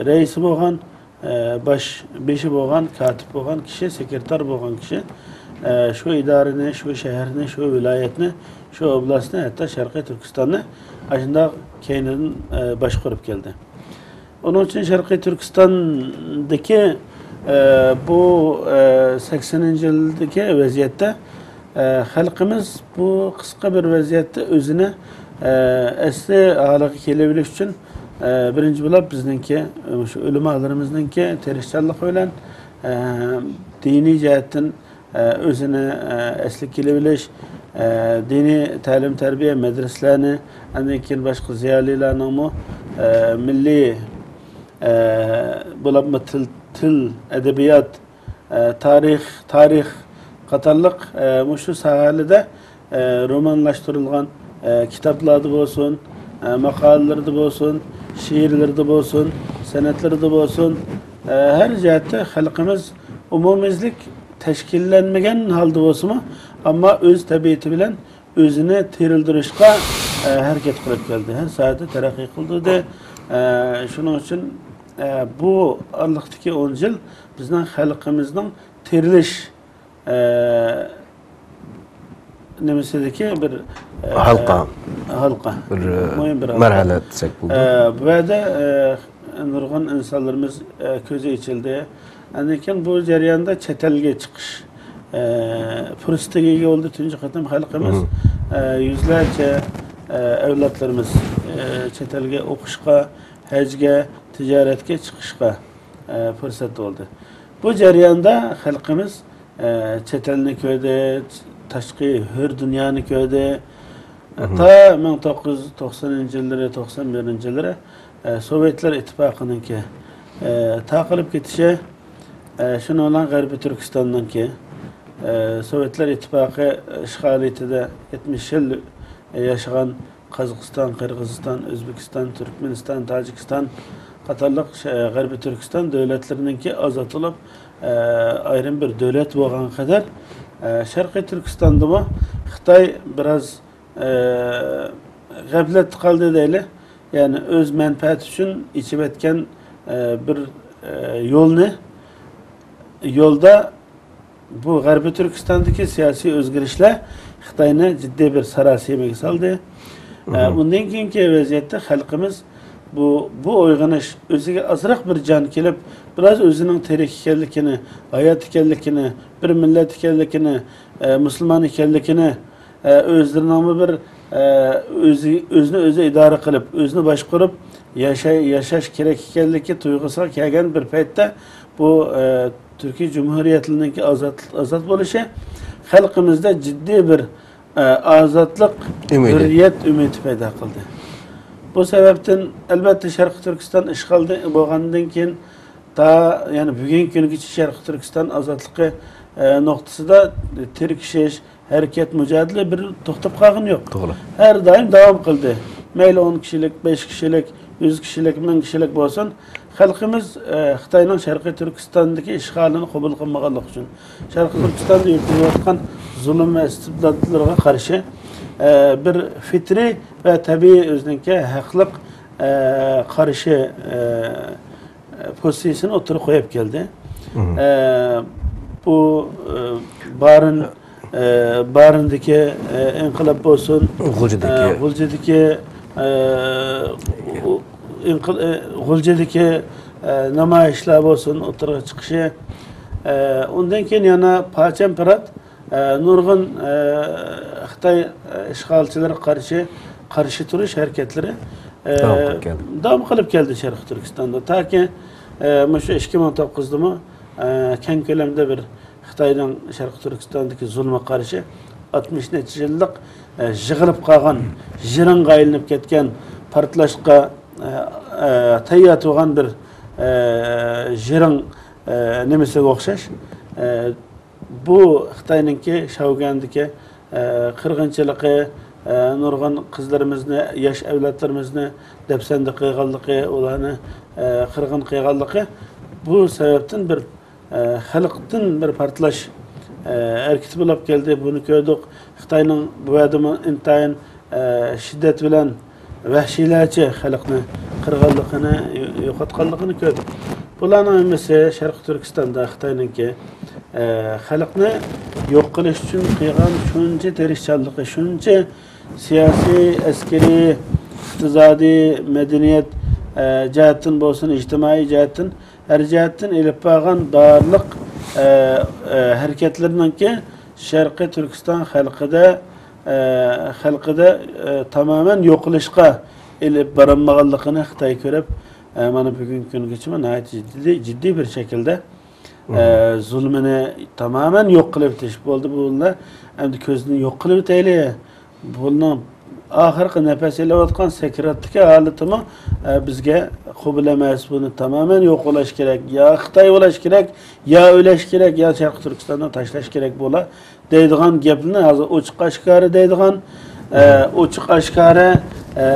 رەئىسى بولغان، ئە، باش، بېشى بولغان، كاتىپ بولغان كىشى، سېكرېتار بولغان كىشى، ئە، شۇ ئىدارىنى، شۇ شەھەرنى، شۇ ۋىلايەتنى، شۇ ئوبلاستنى، ھەتتا شەرقىي تۈركىستاننى ئاشۇنداق كەينىدىن، ئە، باشقۇرۇپ كەلدى. ئۇنىڭ ئۈچۈن شەرقىي تۈركىستاندىكى، ئە، بۇ، ئە، سەكسىنىنچى يىلدىكى ۋەزىيەتتە، ئە، خەلقىمىز بۇ قىسقا بىر ۋەزىيەتتە ئۆزىنى، ئە، ئەسلى ھالىغا كېلىۋېلىش ئۈچۈن، ئە، بىرىنچى بولۇپ بىزنىڭكى، مۇشۇ ئۆلىمالىرىمىزنىڭكى تىرىشچانلىقى بىلەن، ئە، دىنىي جەھەتتىن ئە، ئۆزىنى، ئە، ئەسلىگە كېلىۋېلىش، ئە، دىنىي تەلىم-تەربىيە، مەدرىسىلەرنى، ئاندىن كېيىن باشقا زىيالىيلارنىڭمۇ، ئە، مىللىي، ئە، بولۇپمۇ تىل، تىل، ئەدەبىيات، ئە، تارىخ، تارىخ قاتارلىق، ئە، مۇشۇ ساھەلەردە ئە، رومانلاشتۇرۇلغان، ئە، كىتابلاردا بولسۇن، ئە، ماقالىلىرىدە بولسۇن، شېئىرلىرىدا بولسۇن، سەنئەتلىرىدە بولسۇن، ئە، ھەر جەھەتتە خەلقىمىز ئومۇميۈزلۈك تەشكىللەنمىگەن ھالدا بولسىمۇ، ئەمما ئۆز تەبىئىتى بىلەن ئۆزىنى تىرىلدۈرۈشقا، ئە، ھەرىكەت قىلىپ كەلدى. ھەر ساھەدە تەرەققىي قىلدۇردى. ئە، شۇنىڭ ئۈچۈن، ئە، بۇ ئارىلىقتىكى ئون يىل بىزنىڭ خەلقىمىزنىڭ تىرىلىش ئە، نېمىسىدىكى بىر، ئە، ھالقا. ھالقا. بىر، ئە، مۇھىم بىر ھالقا. مەرھەلە دېسەك بولىدۇ. ئە، بۇ يەردە، ئە، نۇرغۇن ئىنسانلىرىمىز، ئە، كۆزى ئېچىلدى. ئاندىن كېيىن بۇ جەرياندا چەت ئەلگە چىقىش، ئە، پۇرسىتىگە ئىگە بولدى تۇنجى قېتىم خەلقىمىز. مم. ئە، يۈزلەرچە، ئە، ئەۋلادلىرىمىز، ئە، چەت ئەلگە ئوقۇشقا، ھەجگە، تىجارەتكە چىقىشقا، ئە، پۇرسەت بولدى. بۇ جەرياندا خەلقىمىز، ئە، چەت ئەلنى كۆردى، تاشقى ھۆر دۇنيانى كۆردى. مم. تا مىڭ توققۇز يۈز توقسىنىنچى يىللىرى، توقسان بىرىنچى يىللىرى، ئە، سوۋېتلار ئىتتىپاقىنىڭكى، ئە، تارقىلىپ كېتىشى، ئە، شۇنىڭ بىلەن غەربىي تۈركىستاننىڭكى، ئە، سوۋېتلار ئىتتىپاقى ئىشغالىيىتىدە يەتمىش يىل ياشىغان قازاقىستان، قىرغىزىستان، ئۆزبېكىستان، تۈركمەنىستان، تاجىكىستان قاتارلىق شە-، غەربىي تۈركىستان دۆلەتلىرىنىڭكى ئازاد بولۇپ، ئە، ئايرىم بىر دۆلەت بولغان قەدەر، ئە، شەرقىي تۈركىستاندىمۇ خىتاي بىراز، ئە، غەپلەتتە قالدى دەيلى. يەنى ئۆز مەنپەئەتى ئۈچۈن ئېچىۋەتكەن، ئە، بىر، ئە، يولنى، يولدا بۇ غەربىي تۈركىستاندىكى سىياسىي ئۆزگىرىشلەر خىتاينى جىددىي بىر ساراسىمىگە سالدى. ئە، مم. ئۇندىن كېيىنكى ۋەزىيەتتە خەلقىمىز بۇ، بۇ ئويغىنىش، ئۆزىگە ئازراق بىر جان كېلىپ، بىراز ئۆزىنىڭ تىرىك ئىكەنلىكىنى، ھايات ئىكەنلىكىنى، بىر مىللەت ئىكەنلىكىنى، ئە، مۇسۇلمان ئىكەنلىكىنى، ئە، ئۆزلىرىنىڭمۇ بىر، ئە، ئۆزى، ئۆزىنى ئۆزى ئىدارە قىلىپ، ئۆزىنى باشقۇرۇپ ياشاي-، ياشاش كېرەك ئىكەنلىكى تۇيغۇسىغا كەلگەن بىر پەيتتە بۇ، ئە، تۈركىي جۇمھۇرىيەتلىرىنىڭكى ئازاد، ئازاد بولۇشى خەلقىمىزدە جىددىي بىر، ئە، ئازادلىق، ئۈمىدى. ھۆرىيەت ئۈمىدى پەيدا قىلدى. بۇ سەۋەبتىن، ئەلۋەتتە، شەرقىي تۈركىستان ئىشغالدىن بولغاندىن كېيىن تا، يەنى بۈگۈنكى كۈنگىچە شەرقىي تۈركىستان ئازادلىقى، ئە، نۇقتىسىدا تىركىشىش، ھەرىكەت، مۇجادىلە بىر توختاپ قالغىنى يوق. توغرا. ھەر دائىم داۋام قىلدى. مەيلى ئون كىشىلىك، بەش كىشىلىك، يۈز كىشىلىك، مىڭ كىشىلىك بولسۇن، خەلقىمىز، ئە، خىتاينىڭ شەرقىي تۈركىستاندىكى ئىشغالىنى قوبۇل قىلمىغانلىقى ئۈچۈن، شەرقىي تۈركىستاندا يۈرگۈزۈلۈۋاتقان زۇلۇم ۋە ئىستىبداتلىرىغا قارشى، ئە، بىر فىترىي ۋە تەبىئىي ئۆزىنىڭكى ھەقلىق، ئە، قارشى، ئە، پوزىتسىيىسىنى ئوتتۇرىغا قويۇپ كەلدى. مم. ئە، بۇ، ئە، بارىن، ئە، بارىندىكى، ئە، ئىنقىلاب بولسۇن، غۇلجىدىكى. ئە، غۇلجىدىكى، ئە، ئۇ، ئىنقىل-، ئە، غۇلجىدىكى، ئە، نامايىشلار بولسۇن، ئوتتۇرىغا چىقىشى. ئە، ئۇندىن كېيىن يەنە پارچەم-پارات، ئە، نۇرغۇن، ئە، خىتاي، ئە، ئىشغالچىلىرىغا قارشى، قارشى تۇرۇش ھەرىكەتلىرى، ئە، داۋام قىلىپ كەلدى. داۋام قىلىپ كەلدى شەرقىي تۈركىستاندا. تاكى، ئە، مۇشۇ ئىككى مىڭ توققۇزدىمۇ، ئە، كەڭ كۆلەمدە بىر خىتاينىڭ شەرقىي تۈركىستاندىكى زۇلمىغا قارشى ئاتمىش نەچچە يىللىق، ئە، يىغىلىپ قالغان، جىرىڭغا ئايلىنىپ كەتكەن، پارتلاشقا، ئە، ئە، تەييار تۇرغان بىر، ئە، جىرىڭ، ئە، نېمىسىگە ئوخشاش. ئە، بۇ خىتاينىڭكى شياۋگۈەندىكى، ئە، قىرغىنچىلىقى، ئە، نۇرغۇن قىزلىرىمىزنى، ياش ئەۋلادلىرىمىزنى دەپسەندە قىلغانلىقى، ئۇلارنى، ئە، قىرغىن قىلغانلىقى، بۇ سەۋەبتىن بىر، ئە، خەلقتىن بىر پارتلاش، ئە، ھەرىكىتى بولۇپ كەلدى. بۇنى كۆردۇق. خىتاينىڭ بۇ يەردىمۇ ئىنتايىن، ئە، شىددەت بىلەن ۋەھشىيلەرچە خەلقنى قىرغانلىقىنى، يو-، يوقاتقانلىقىنى كۆردۇق. بۇلارنىڭ ھەممىسى شەرقىي تۈركىستاندا خىتاينىڭكى، ئە، خەلقنى يوق قىلىش ئۈچۈن قىلغان شۇنچە تىرىشچانلىقى، شۇنچە سىياسىي، ئەسكىرىي، ئىقتىسادىي، مەدەنىيەت، ئە، جەھەتتىن بولسۇن، ئىجتىمائىي جەھەتتىن، ھەر جەھەتتىن ئېلىپ بارغان بارلىق، ئە، ئە، ھەرىكەتلىرىنىڭكى شەرقىي تۈركىستان خەلقىدە، ئە، خەلقىدە، ئە، تامامەن يوقىلىشقا ئېلىپ بارالمىغانلىقىنى خىتاي كۆرۈپ، ئە، مانا بۈگۈنكى كۈنگىچىمۇ ناھايىتى جىددىي، جىددىي بىر شەكىلدە، ئە، زۇلمىنى تامامەن يوق قىلىۋېتىش بولدى. بۇنى ئەمدى كۆزدىن يوق قىلىۋېتەيلى. بۇنىڭ ئاخىرقى نەپەس ئېلىۋاتقان سەكراتتىكى ھالىتىمۇ، ئە، بىزگە قوبۇل ئەمەس. بۇنى تامامەن يوق قىلىش كېرەك. يا خىتاي بولۇش كېرەك، يا ئۆلۈش كېرەك، يا شەرقىي تۈركىستاننى تاشلاش كېرەك بولا دەيدىغان گەپنى ھازىر ئوچۇق ئاشكارا دەيدىغان، ئە، ئوچۇق ئاشكارا، ئە،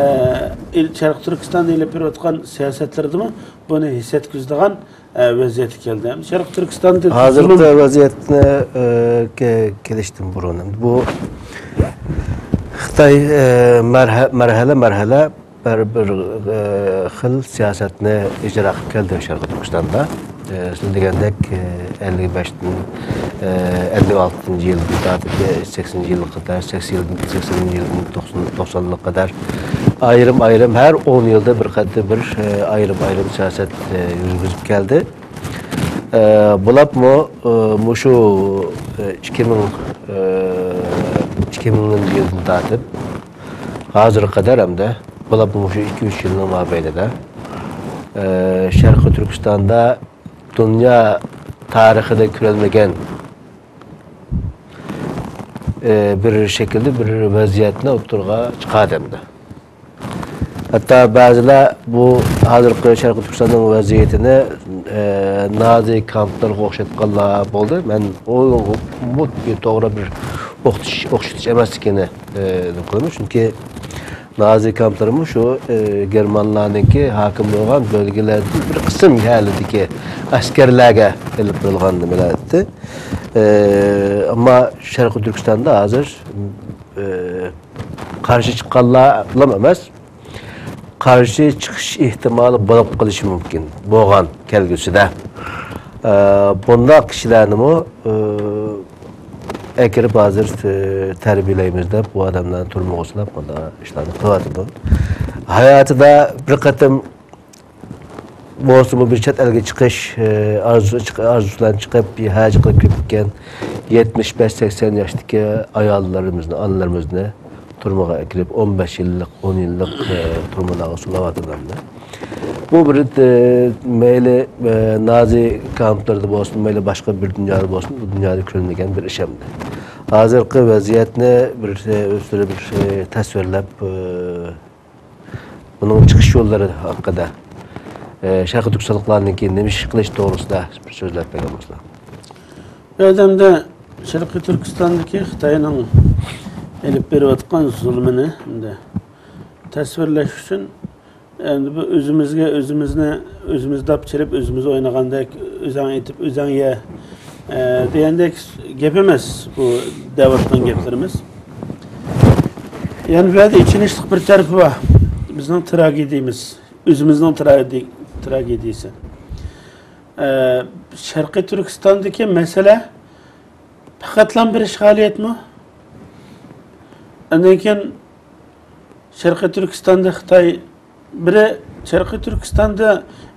ئىل-، شەرقىي تۈركىستاندا ئېلىپ بېرىۋاتقان سىياسەتلىرىدىمۇ بۇنى ھېس يەتكۈزىدىغان، ئە، ۋەزىيەتكە كەلدى. شەرقىي تۈركىستاندا ھازىرقى زۇلۇم ۋەزىيەتنى، ئە، كە-، كېلىشتىن بۇرۇن، بۇ خىتاي، ئە، مەرھە-، مەرھەلە، مەرھەلە بىر، بىر، ئە، خىل سىياسەتنى ئىجرا قىلىپ كەلدى شەرقىي تۈركىستاندا. ئە، سىز دېگەندەك، ئە، ئەللىك بەشتىن، ئە، ئەللىك ئالتىنچى يىلدىن تارتىپ، ئە، سەكسىنىنچى يىلغا قەدەر، سەكسەن يىلدىن، سەكسىنىنچى يىلدىن توقسان، توقسانلىققا قەدەر ئايرىم-ئايرىم ھەر ئون يىلدا بىر قېتىم بىر، ئە، ئايرىم-ئايرىم سىياسەت، ئە، يۈرگۈزۈپ كەلدى. ئە، بولۇپمۇ، ئە، مۇشۇ، ئە، ئىككى مىڭ، ئە، ئىككى مىڭىنچى يىلدىن تارتىپ ھازىرغا قەدەر ھەمدە بولۇپمۇ مۇشۇ ئىككى، ئۈچ يىلنىڭ مابەينىدە، ئە، شەرقىي تۈركىستاندا دۇنيا تارىخىدا كۆرۈلمىگەن، ئە، بىر شەكىلدە بىر ۋەزىيەتنى ئوتتۇرىغا چىقاردى ئەمدى. ھەتتا بەزىلەر بۇ ھازىرقى شەرقىي تۈركىستاننىڭ ۋەزىيىتىنى، ئە، نازى كامپلىرىغا ئوخشاتقانلار بولدى. مەن ئۇ، بۇ توغرا بىر ئوخشىتىش، ئوخشىتىش ئەمەسلىكىنى، ئە، نېمە قىلىمەن. چۈنكى نازى كامپلىرىمۇ شۇ، ئە، گېرمانلارنىڭكى ھاكىم بولغان بۆلگىلەردىكى بىر قىسىم يەرلىرىدىكى ئەسكەرلەرگە ئېلىپ بېرىلغان نېمىلەر ئىدى. ئە، ئەمما شەرقىي تۈركىستاندا ھازىر، ئە، قارشى چىققانلارلا ئەمەس، قارشى چىقىش ئېھتىمالى بولۇپ قېلىشى مۇمكىن بولغان كەلگۈسىدە. ئە، بۇنداق كىشىلەرنىمۇ، ئە، ئەكىرىپ ھازىر، ئە، تەربىيەلەيمىز دەپ، بۇ ئادەملەرنى تۈرمىگە سولاپ، بۇنداق ئىشلارنى قىلىۋاتىدۇ. ھاياتىدا بىر قېتىم بولسىمۇ بىر چەت ئەلگە چىقىش، ئە، ئارزۇ، چىق-، ئارزۇسى بىلەن چىقىپ، ھەج قىلىپ كېلىپ كەتكەن يەتمىش بەش، سەكسەن ياشتىكى ئاياللىرىمىزنى، ئانىلىرىمىزنى تۈرمىگە ئەكىرىپ، ئون بەش يىللىق، ئون يىللىق، ئە، تۈرمىلەرگە سولاۋاتىدۇ. بۇ بىر، ئە، مەيلى، ئە، نازى كامپلىرىدا بولسۇن، مەيلى باشقا بىر دۇنيادا بولسۇن، بۇ دۇنيادا كۆرۈلمىگەن بىر ئىش ئەمدى. ھازىرقى ۋەزىيەتنى بىر، ئە، ئۆزلىرى بىر، ئە، تەسۋىرلەپ، ئە، بۇنىڭ چىقىش يوللىرى ھەققىدە، ئە، شەرقىي تۈركىستانلىقلارنىڭكى نېمە ئىش قىلىش توغرىسىدا بىر سۆزلەپ بەرگەن بولسىلا. بۇ يەردە شەرقىي تۈركىستاندىكى خىتاينىڭ ئېلىپ بېرىۋاتقان زۇلمىنى ئەمدى تەسۋىرلەش ئۈچۈن، ئەمدى بۇ ئۆزىمىزگە ئۆزىمىزنى، ئۆزىمىز داپ چېلىپ، ئۆزىمىز ئوينىغاندەك، «ئۆزەڭ ئېيتىپ، ئۆزەڭ يە» ئە، دېگەندەك گەپ ئەمەس بۇ دەۋاتقان گەپلىرىمىز. يەنە بۇ يەردە ئېچىنىشلىق بىر تەرىپى بار. بىزنىڭ تراگېدىيىمىز، ئۆزىمىزنىڭ تراگېدىي-، تراگېدىيىسى. ئە، شەرقىي تۈركىستاندىكى مەسىلە پەقەتلا بىر ئىشغالىيەتمۇ؟ ئاندىن كېيىن شەرقىي تۈركىستاندا خىتاي، بىرى شەرقىي تۈركىستاندا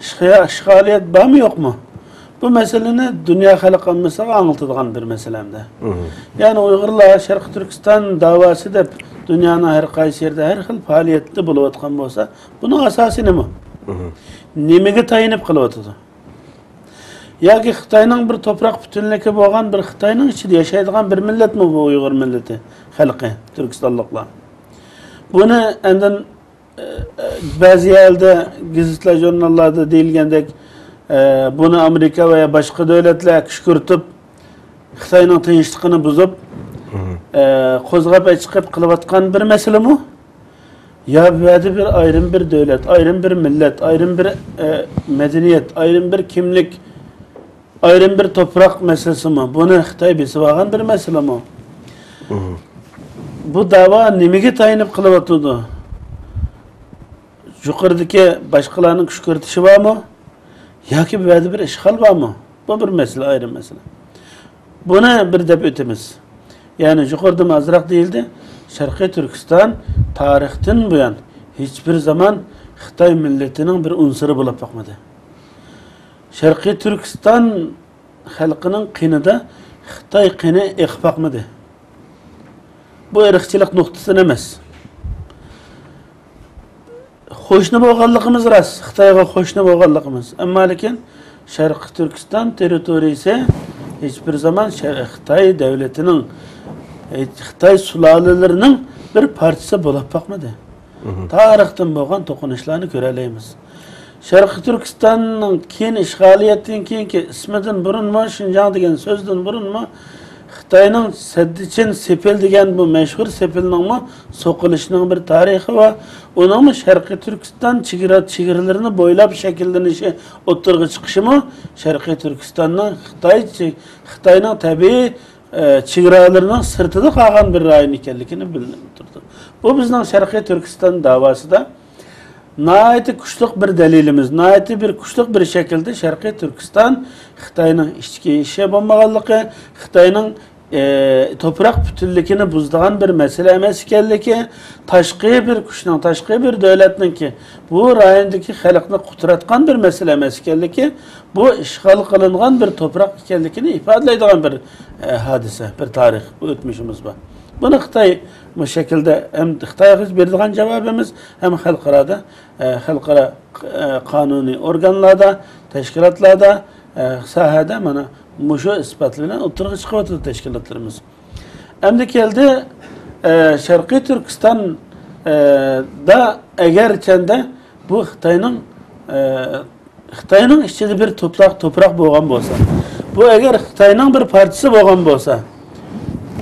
ئىشغا-، ئىشغالىيەت بارمۇ يوقمۇ؟ بۇ مەسىلىنى دۇنيا خەلق ئاممىسىغا ئاڭلىتىدىغان بىر مەسىلە ئەمدى. مم. يەنى ئۇيغۇرلار شەرقىي تۈركىستان داۋاسى دەپ دۇنيانىڭ ھەر قايسى يېرىدە ھەر خىل پائالىيەتتە بولۇۋاتقان بولسا، بۇنىڭ ئاساسى نېمە؟ مم. نېمىگە تايىنىپ قىلىۋاتىدۇ؟ ياكى خىتاينىڭ بىر توپراق پۈتۈنلۈكى بولغان بىر خىتاينىڭ ئىچىدە ياشايدىغان بىر مىللەتمۇ بۇ ئۇيغۇر مىللىتى، خەلقى، تۈركىستانلىقلار؟ بۇنى ئاندىن، ئە، ئە، بەزى يەردە گېزىتلەر، ژۇرناللاردا دېيىلگەندەك، ئە، بۇنى ئامېرىكا ۋە يا باشقا دۆلەتلەر كۈشكۈرتۈپ، خىتاينىڭ تىنچلىقىنى بۇزۇپ، مم. ئە، قوزغاپ ئەچىقىپ قىلىۋاتقان بىر مەسىلىمۇ؟ يا بۇ يەردە بىر ئايرىم بىر دۆلەت، ئايرىم بىر مىللەت، ئايرىم بىر، ئە، مەدەنىيەت، ئايرىم بىر كىملىك، ئايرىم بىر توپراق مەسىلىسىمۇ؟ بۇنى خىتاي بېسىۋالغان بىر مەسىلىمۇ؟ مم. بۇ داۋا نېمىگە تايىنىپ قىلىۋاتىدۇ؟ يۇقىرىدىكى باشقىلارنىڭ كۈشكۈرتۈشى بارمۇ؟ ياكى بۇ يەردە بىر ئىشغال بارمۇ؟ بۇ بىر مەسىلە، ئايرىم مەسىلە. بۇنى بىر دەپ ئۆتىمىز. يەنى يۇقىرىدىمۇ ئازراق دېيىلدى. شەرقىي تۈركىستان تارىختىن بۇيان ھېچبىر زامان خىتاي مىللىتىنىڭ بىر ئۇنسۇرى بولۇپ باقمىدى. شەرقىي تۈركىستان خەلقىنىڭ قېنىدا خىتاي قېنى ئېقىپ باقمىدى. بۇ ئىرقچىلىق نۇقتىسىدىن ئەمەس. قوشنا بولغانلىقىمىز راست، خىتايغا قوشنا بولغانلىقىمىز. ئەمما لېكىن شەرقىي تۈركىستان تېررىتورىيىسى ھېچبىر زامان شەر-، خىتاي دۆلىتىنىڭ، خىتاي سۇلالىلىرىنىڭ بىر پارچىسى بولۇپ باقمىدى. مهم. تارىختىن بولغان توقۇنۇشلارنى كۆرەلەيمىز. شەرقىي تۈركىستاننىڭ كېيىن ئىشغالىيەتتىن كېيىنكى ئىسمىدىن بۇرۇنمۇ، شىنجاڭ دېگەن سۆزدىن بۇرۇنمۇ خىتاينىڭ سەددىچىن سېپىل دېگەن بۇ مەشھۇر سېپىلنىڭمۇ سوقۇلۇشىنىڭ بىر تارىخى بار. ئۇنىڭمۇ شەرقىي تۈركىستان چېگرا، چېگرىلىرىنى بويلاپ شەكىللىنىشى ئوتتۇرىغا چىقىشىمۇ شەرقىي تۈركىستاننىڭ خىتاي چې-، خىتاينىڭ تەبىئىي، ئە، چېگرالىرىنىڭ سىرتىدا قالغان بىر رايون ئىكەنلىكىنى بىلدۈرۈپ تۇرىدۇ. بۇ بىزنىڭ شەرقىي تۈركىستان داۋاسىدا ناھايىتى كۈچلۈك بىر دەلىلىمىز، ناھايىتى بىر كۈچلۈك بىر شەكىلدە شەرقىي تۈركىستان خىتاينىڭ ئىچكى ئىشى بولمىغانلىقى، خىتاينىڭ، ئى، توپراق پۈتۈنلۈكىنى بۇزىدىغان بىر مەسىلە ئەمەس ئىكەنلىكى، تاشقى بىر كۈچنىڭ، تاشقى بىر دۆلەتنىڭكى بۇ رايوندىكى خەلقنى قۇتراتقان بىر مەسىلە ئەمەس ئىكەنلىكى، بۇ ئىشغال قىلىنغان بىر توپراق ئىكەنلىكىنى ئىپادىلەيدىغان بىر، ئى، ھادىسە، بىر تارىخ، بىر ئۆتمۈشىمىز بار. بۇنى خىتاي بۇ شەكىلدە ھەم خىتايغا بېرىدىغان جاۋابىمىز ھەم خەلقئارادا، ئە، خەلقئارا، ئە، قانۇنىي ئورگانلاردا، تەشكىلاتلاردا، ئە، ساھەدە مانا مۇشۇ ئىسپاتلار بىلەن ئوتتۇرىغا چىقىۋاتىدۇ تەشكىلاتلىرىمىز. ئەمدى كەلدى، ئە، شەرقىي تۈركىستان، ئە، دا ئەگەرچەندە بۇ خىتاينىڭ، ئە، خىتاينىڭ ئىچىدە بىر توپراق، توپراق بولغان بولسا، بۇ ئەگەر خىتاينىڭ بىر پارچىسى بولغان بولسا،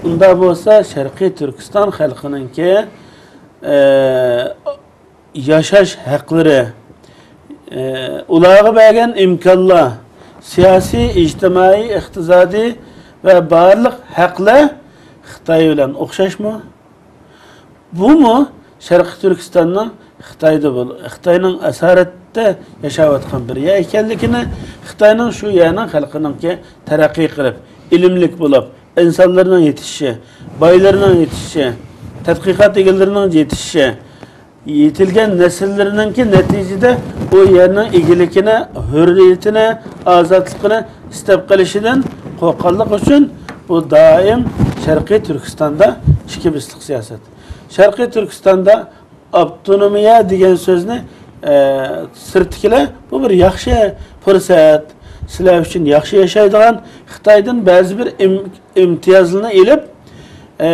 ئۇنداق بولسا شەرقىي تۈركىستان خەلقىنىڭكى، ئە، ياشاش ھەقلىرى، ئە، ئۇلارغا بەرگەن ئىمكانلار، سىياسىي، ئىجتىمائىي، ئىقتىسادىي ۋە بارلىق ھەقلەر خىتاي بىلەن ئوخشاشمۇ؟ بۇمۇ شەرقىي تۈركىستاننىڭ خىتايدا بول-، خىتاينىڭ ئاسارەتتە ياشاۋاتقان بىر يەر ئىكەنلىكىنى، خىتاينىڭ شۇ يەرنىڭ خەلقىنىڭكى تەرەققىي قىلىپ، ئىلىملىك بولۇپ، ئىنسانلىرىنىڭ يېتىشىشى، بايلىرىنىڭ يېتىشىشى، تەتقىقات ئىگىلىرىنىڭ يېتىشىشى، يېتىلگەن نەسىللىرىنىڭكى نەتىجىدە ئۇ يەرنىڭ ئىگىلىكىنى، ھۆررىيىتىنى، ئازادلىقىنى ئىستەپ قېلىشىدىن قورققانلىقى ئۈچۈن بۇ دائىم شەرقىي تۈركىستاندا ئىككى بېسىقلىق سىياسەت. شەرقىي تۈركىستاندا ئاپتونومىيە دېگەن سۆزنى، ئە، سىرتتىكىلەر، بۇ بىر ياخشى پۇرسەت، سىلەر ئۈچۈن ياخشى ياشايدىغان، خىتايدىن بەزى بىر ئىم-، ئىمتىيازلىرىنى ئېلىپ، ئە،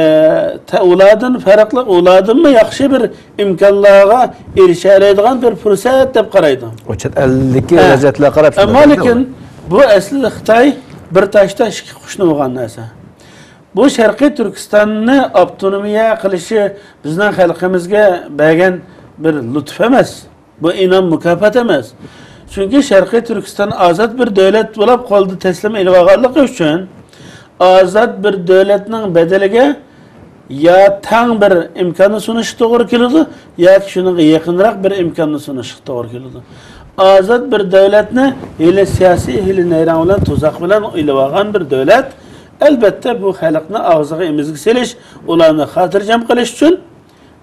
تە-، ئۇلاردىن پەرقلىق، ئۇلاردىنمۇ ياخشى بىر ئىمكانلارغا ئېرىشەلەيدىغان بىر پۇرسەت دەپ قارايدۇ. ئۇ چەت ئەلدىكى ھە. ۋەزىيەتلەرگە قاراپ شۇنداق ئەمما دەيدۇ. لېكىن بۇ ئەسلىدە خىتاي بىر تاشتا ئىككى قۇشنى ئۇرغان نەرسە. بۇ شەرقىي تۈركىستاننى ئاپتونومىيە قىلىشى بىزنىڭ خەلقىمىزگە بەرگەن بىر لۇتۇپ ئەمەس. بۇ ئىنئام، مۇكاپات ئەمەس. چۈنكى شەرقىي تۈركىستان ئازاد بىر دۆلەت بولۇپ قولدا تەسلىم ئېلىۋالغانلىقى ئۈچۈن ئازاد بىر دۆلەتنىڭ بەدىلىگە يا تەڭ بىر ئىمكاننى سۇنۇشقا توغرا كېلىدۇ، ياكى شۇنىڭغا يېقىنراق بىر ئىمكاننى سۇنۇشقا توغرا كېلىدۇ. ئازاد بىر دۆلەتنى ھىيلە، سىياسىي ھىيلە نەيرەڭ بىلەن، تۇزاق بىلەن ئېلىۋالغان بىر دۆلەت ئەلبەتتە، بۇ خەلقنى ئاغزىغا ئېمىزگە سېلىش، ئۇلارنى خاتىرجەم قىلىش ئۈچۈن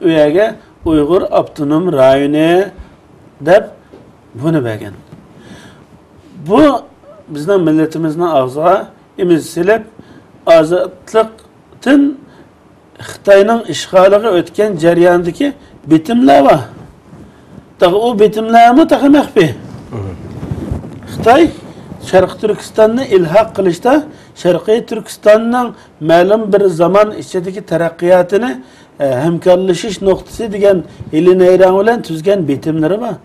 ئۇ يەرگە ئۇيغۇر ئاپتونوم رايونى دەپ بۇنى بەرگەن. بۇ بىزنىڭ مىللىتىمىزنىڭ ئاغزىغا ئېمىز سېلىپ، ئازادلىقتىن خىتاينىڭ ئىشغالىغا ئۆتكەن جەرياندىكى بېتىملەر بار. تېخى ئۇ بېتىملەرمۇ تېخى مەخپىي. خىتاي شەرقىي تۈركىستاننى ئىلھاق قىلىشتا، شەرقىي تۈركىستاننىڭ مەلۇم بىر زامان ئىچىدىكى تەرەققىياتىنى، ئە، ھەمكارلىشىش نۇقتىسى دېگەن ھىيلە-نەيرەڭ بىلەن تۈزگەن بېتىملىرى بار.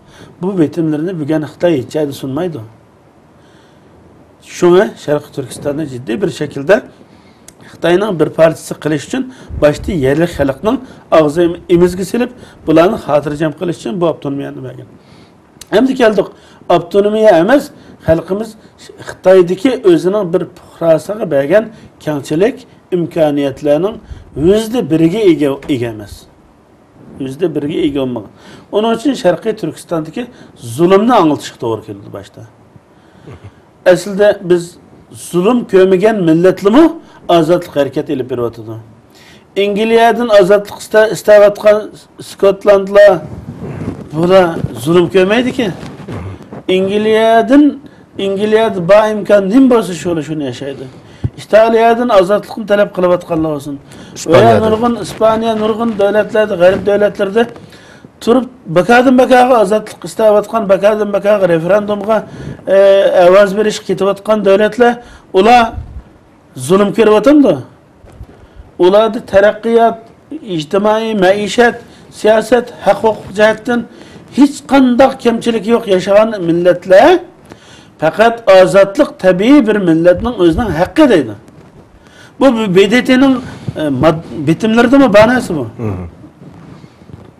بۇ بېتىملىرىنى بۈگۈن خىتاي ھېچ يەردە سۇنمايدۇ. شۇڭا شەرقىي تۈركىستاننى جىددىي بىر شەكىلدە خىتاينىڭ بىر پارچىسى قىلىش ئۈچۈن باشتا يەرلىك خەلقنىڭ ئاغزى ئېمىزگە سېلىپ، بۇلارنى خاتىرجەم قىلىش ئۈچۈن بۇ ئاپتونومىيەنى بەرگەن. ئەمدى كەلدۇق، ئاپتونومىيە ئەمەس، خەلقىمىز خىتايدىكى ئۆزىنىڭ بىر پۇقراسىغا بەرگەن كەڭچىلىك، ئىمكانىيەتلەرنىڭ يۈزدە بىرىگە ئىگە، ئىگە ئەمەس. يۈزدە بىرىگە ئىگە بولمىغان. ئۇنىڭ ئۈچۈن شەرقىي تۈركىستاندىكى زۇلۇمنى ئاڭلىتىشقا توغرا كېلىدۇ باشتا. ئەسلىدە بىز زۇلۇم كۆرمىگەن مىللەتلىمۇ ئازادلىق ھەرىكەت ئېلىپ بېرىۋاتىدۇ. ئىنگلىيەدىن ئازادلىق ئىستە-، ئىستەۋاتقان ئىسكوتلاندلار، بۇلار زۇلۇم كۆرمەيدىكەن. ئىنگلىيەدىن، ئىنگلىيەدە بار ئىمكان نېمە بولسا شۇلا شۇنى ياشايدۇ. ئىتالىيەدىن ئازادلىقنى تەلەپ قىلىۋاتقانلار بولسۇن. ۋە ئىسپانىيەدىن. نۇرغۇن ئىسپانىيە، نۇرغۇن دۆلەتلەردە، غەرب دۆلەتلىرىدە تۇرۇپ، بەكادىن بەكاغا ئازادلىق ئىستەۋاتقان، بەكادىن بەكاغا رېفېرېندۇمغا، ئە، ئاۋاز بېرىشكە كېتىۋاتقان دۆلەتلەر، ئۇلار زۇلۇم كۆرۈۋاتامدۇ؟ ئۇلاردا تەرەققىيات، ئىجتىمائىي، مەئىشەت، سىياسەت، ھەق-ھوقۇق جەھەتتىن ھېچقانداق كەمچىلىكى يوق ياشىغان مىللەتلەر پەقەت ئازادلىق تەبىئىي بىر مىللەتنىڭ ئۆزىنىڭ ھەققى دەيدۇ. بۇ ب-، ب د ت نىڭ، ئە، ماد-، بېتىملىرىدىمۇ بار نەرسە بۇ. مم.